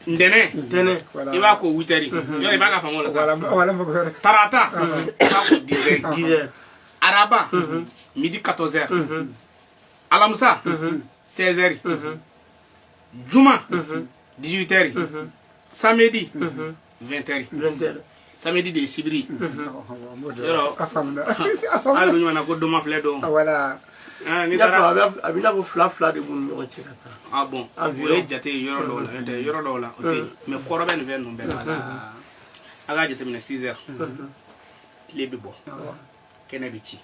Ntɛnɛn, Ntɛnɛn, i b'a ko 8 heures. Yɔrɔ i b'a ka faamu o la sa. Voilà, mɔgɔ wɛrɛ. Tarata, i b'a ko 10 heures. 10 heures. Araba, midi 14 heures. Alamisa, 16 heures. Juma, 18 heures. Samedi, 20 heures. 20 heures. Samedi de ye sibiri. Yɔrɔ A faamuna. an yɛrɛ ɲɔgɔn na ko don ma filɛ don. Voilà. Ah, n'i I n'a fɔ taara a bɛ i n'a fɔ fila fila de b'u ni ɲɔgɔn cɛ ka taa. Ah bon, o ye jate ye yɔrɔ dɔw la, n'o tɛ yɔrɔ dɔw la o tɛ yen. Mais kɔrɔ bɛ nin fɛn ninnu bɛɛ la. A k'a jateminɛ, 6 heures, tile bɛ bɔ, kɛnɛ bɛ ci,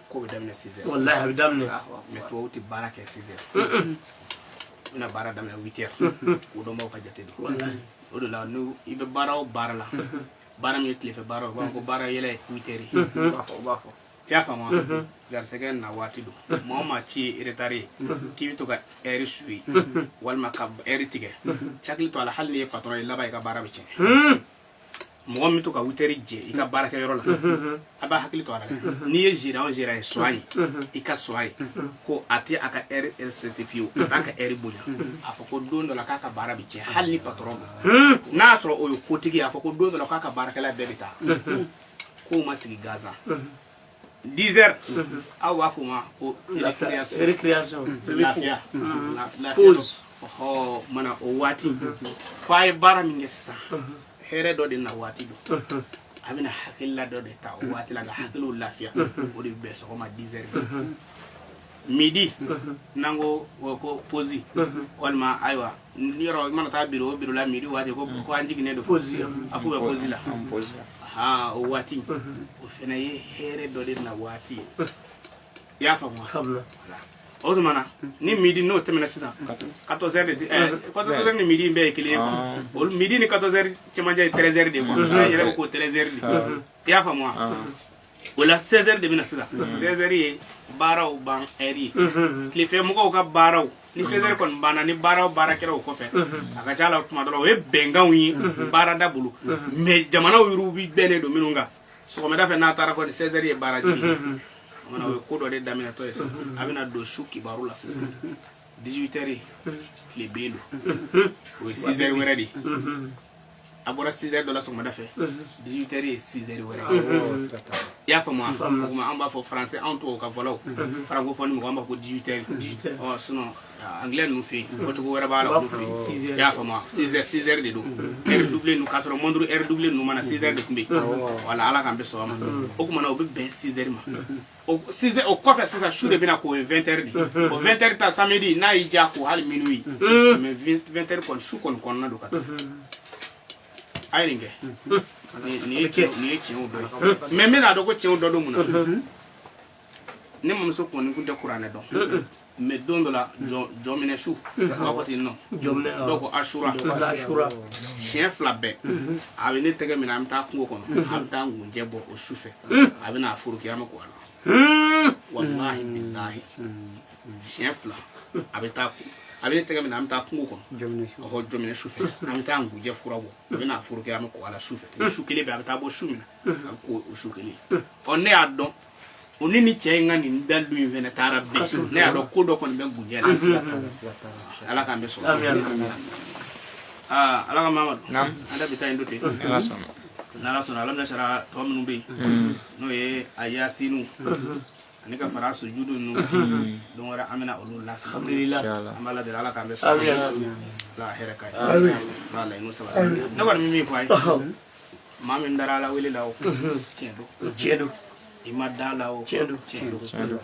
ko bɛ daminɛ 6 heures. Walahi, a bɛ daminɛ. Mais tubabu tɛ baara kɛ 6 heures, u bɛna baara daminɛ 8 heures. O dɔnbaw ka jate don. Walahi. O de la, ni i bɛ baara o baara la, baara min ye tilefɛ baara ye, u b'a fɔ ko baara yɛlɛ ye 8 heures ye. U b'a fɔ, u b'a fɔ. I y'a faamu wa? Garisɛgɛ na waati don. Maa o maa ci ye retard ye, k'i bɛ to ka heure suit walima ka heure tigɛ, i hakili to a la, hali n'i ye patron ye laban, i ka baara bɛ tiɲɛ. Mɔgɔ min bɛ to ka 8 heures jɛ i ka baarakɛyɔrɔ la, a b'a hakili to a la dɛ. N'i ye gérant o gérant ye, soin ye, i ka soin ye ko a tɛ a ka heure respecté fiyewu, a t'a ka heure bonya, a fɔ ko don dɔ la k'a ka baara bɛ tiɲɛ. Hali ni patron don, n'a y'a sɔrɔ o ye kotigi ye, a fɔ ko don dɔ la k'a ka baarakɛla bɛɛ bɛ taa, k'o ma sigi gansan. 10 heures, aw b'a fɔ o ma ko récréation. Récréation. Lafiya. Lafiya. Pause. Ɔhɔ, mana o waati ko a ye baara min kɛ sisan, hɛrɛ dɔ de na waati don, a bɛna hakilila dɔ de ta o waati la ka hakiliw lafiya. O de bɛ bɛn sɔgɔma 10 heures. Midi, n'an ko pause walima, ayiwa, yɔrɔ i mana taa bureau o bureau la, midi waati ko an jiginnen don, Pause. a k'u bɛ pause la. An pause. Han, o waati o fana ye hɛrɛ dɔ de na waati ye. I y'a faamu wa? Faamuna. Voilà. O tuma na ni midi n'o tɛmɛna sisan, 14 heures de tɛ, 14 heures ni midi bɛɛ ye kelen ye quoi. Olu midi ni 14 heures cɛmancɛ ye 13 heures de ye quoi. Fɛn yɛrɛ bɛ k'o 13 heures de, i y'a faamu wa? O la 16 heures de bɛ na sisan. 16 heures ye baaraw ban heure ye, tilefɛ mɔgɔw ka baaraw. Ni 16 heures kɔni banna, ni baara o baara kɛra o kɔfɛ, a ka ca la tuma dɔ la o ye bɛnkanw ye baarada bolo, mais jamanaw yɛrɛw bi bɛnnen don minnu kan. Sɔgɔmada fɛ n'a taara kɔni, 16 heures ye baara jigin ye. O mana, o ye ko dɔ de daminɛtɔ ye sisan, a bɛna don su kibaru la sisan. 18 heures, tile ben don, o ye 6 heures wɛrɛ de ye. A bɔra 6 heures dɔ la sɔgɔmada fɛ, 18 heures ye 6 heures wɛrɛ ye. I y'a faamu wa? O tuma an b'a fɔ français, anw tubabu ka fɔlaw, francophone mɔgɔ, an b'a fɔ ko 18 heures. Ɔ, sinon anglais ninnu fɛ yen, fɔcogo wɛrɛ b'a la olu fɛ yen. I y'a faamu wa? 6 heures, 6 heures de don, heure doublée ninnu, k'a sɔrɔ montre heure doublée ninnu mana, 6 heures de tun bɛ yen. Wala, Ala k'an bɛ sɔn ma. O tuma na o bɛ bɛn 6 heures ma. O 6 heures o kɔfɛ sisan, su de bɛna k'o ye 20 heures de. O 20 heures ta, samedi n'a y'i diya ko hali minuit, mais 20 heures kɔni, su kɔni kɔnɔna don ka taa. A ye nin kɛ, nin ye tiɲɛ, nin ye tiɲɛw dɔ ye. Mais n bɛna dɔn ko tiɲɛw dɔ don mun na. Ne mamuso kɔni tun tɛ kuranɛ dɔn, mais don dɔ la, jɔminɛ su, u b'a fɔ ten nɔ. Jɔminɛ. Dɔw ko asura. Asura. Siɲɛ fila bɛɛ, a bɛ ne tɛgɛ minɛ, an bɛ taa kungo kɔnɔ, an bɛ taa ngunjɛ bɔ o su fɛ, a bɛ n'a foroki, an bɛ ko a la. Walahi bilahi, siɲɛ fila a bɛ taa, a bɛ ne tɛgɛ minɛ, an bɛ taa kungo kɔnɔ. Ɔhɔ, jɔminɛ su fɛ, an bɛ taa ngunjɛ fura bɔ, a bɛ n'a foroki, an bɛ ko a la su fɛ. O su kelen bɛɛ, a bɛ taa bɔ su min na, a bɛ ko o su kelen. Ɔ, ne y'a dɔn o ni cɛ in ka nin dalilu in fɛnɛ taara bɛn. Ne y'a dɔn ko dɔ kɔni bɛ ngunjɛ la. Ala k'an bɛ sɔrɔ. Aa, ala ka Mamadu, an da bɛ taa yen do ten. Ala sɔnna. N'ala sɔnna, ala bɛna sara tɔ minnu bɛ yen, n'o ye a yasinu ani ka fara sujudu ninnu, don wɛrɛ an bɛna olu lase. Inshallah. An b'a ladeli, ala k'an bɛ sɔrɔ, ala hɛrɛ ka ye, ala laɲiniw sabati. Ne kɔni bɛ min fɔ a ye, maa min dara ala wele la, o tiɲɛ don. Tiɲɛ don. I ma da la, o Tiɲɛ don. Tiɲɛ don.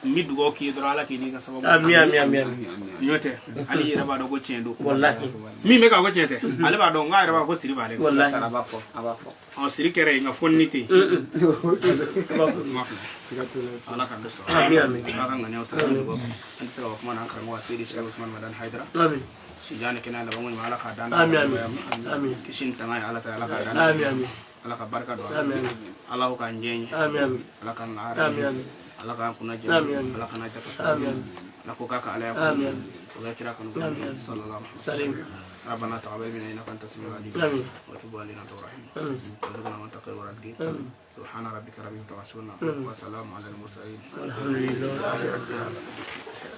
N bɛ dugawu k'i ye dɔrɔn, ala k'i n'i ka sababu. Ami, ami, ami, ami. Ɲɔ tɛ, hali i yɛrɛ b'a dɔn ko tiɲɛ don. Wallahi. Min bɛ k'a ko tiɲɛ tɛ, ale b'a dɔn, nk'a yɛrɛ b'a fɔ ko siri b'ale la. Wallahi. A b'a fɔ, a b'a fɔ. Ɔ, siri kɛra yen, nka fo ni tɛ yen. Kuma filɛ, ala k'an bɛ sɔrɔ. Ami, ami. Ala ka ŋaniyaw sara. An dugawu kɛ, an tɛ se ka bɔ kuma na. An karamɔgɔ Seyidi Sɛki Usumani Madani Hayidara. Ami. Sijani kɛnɛya laban ɲuman, ala k'a dan. Ami, ami, ami. Kisi ni tanga ye ala ta ye, ala k'a dan. Ami, ami. Ala ka barika don a la. Ami, ami. Ala k'an jɛ ɲɛ. Ami, ami. Ala k'an lahara. Ami, ami. Ala k'an kunna jɛ. Ami, ami. Ala kana jaka. Ami, ami. Ala ko k'a ka ala ya. Ami, ami. O ka kira kanu. Ami, ami. Sallallahu alaihi wasallam. Salim. ربنا تقبل منا انك انت السميع العليم. آمين. وتب علينا انت الرحيم. آمين. وارزقنا وانت خير الرازقين. آمين. سبحان ربك رب العزه عما يصفون وسلام على المرسلين. والحمد لله رب العالمين.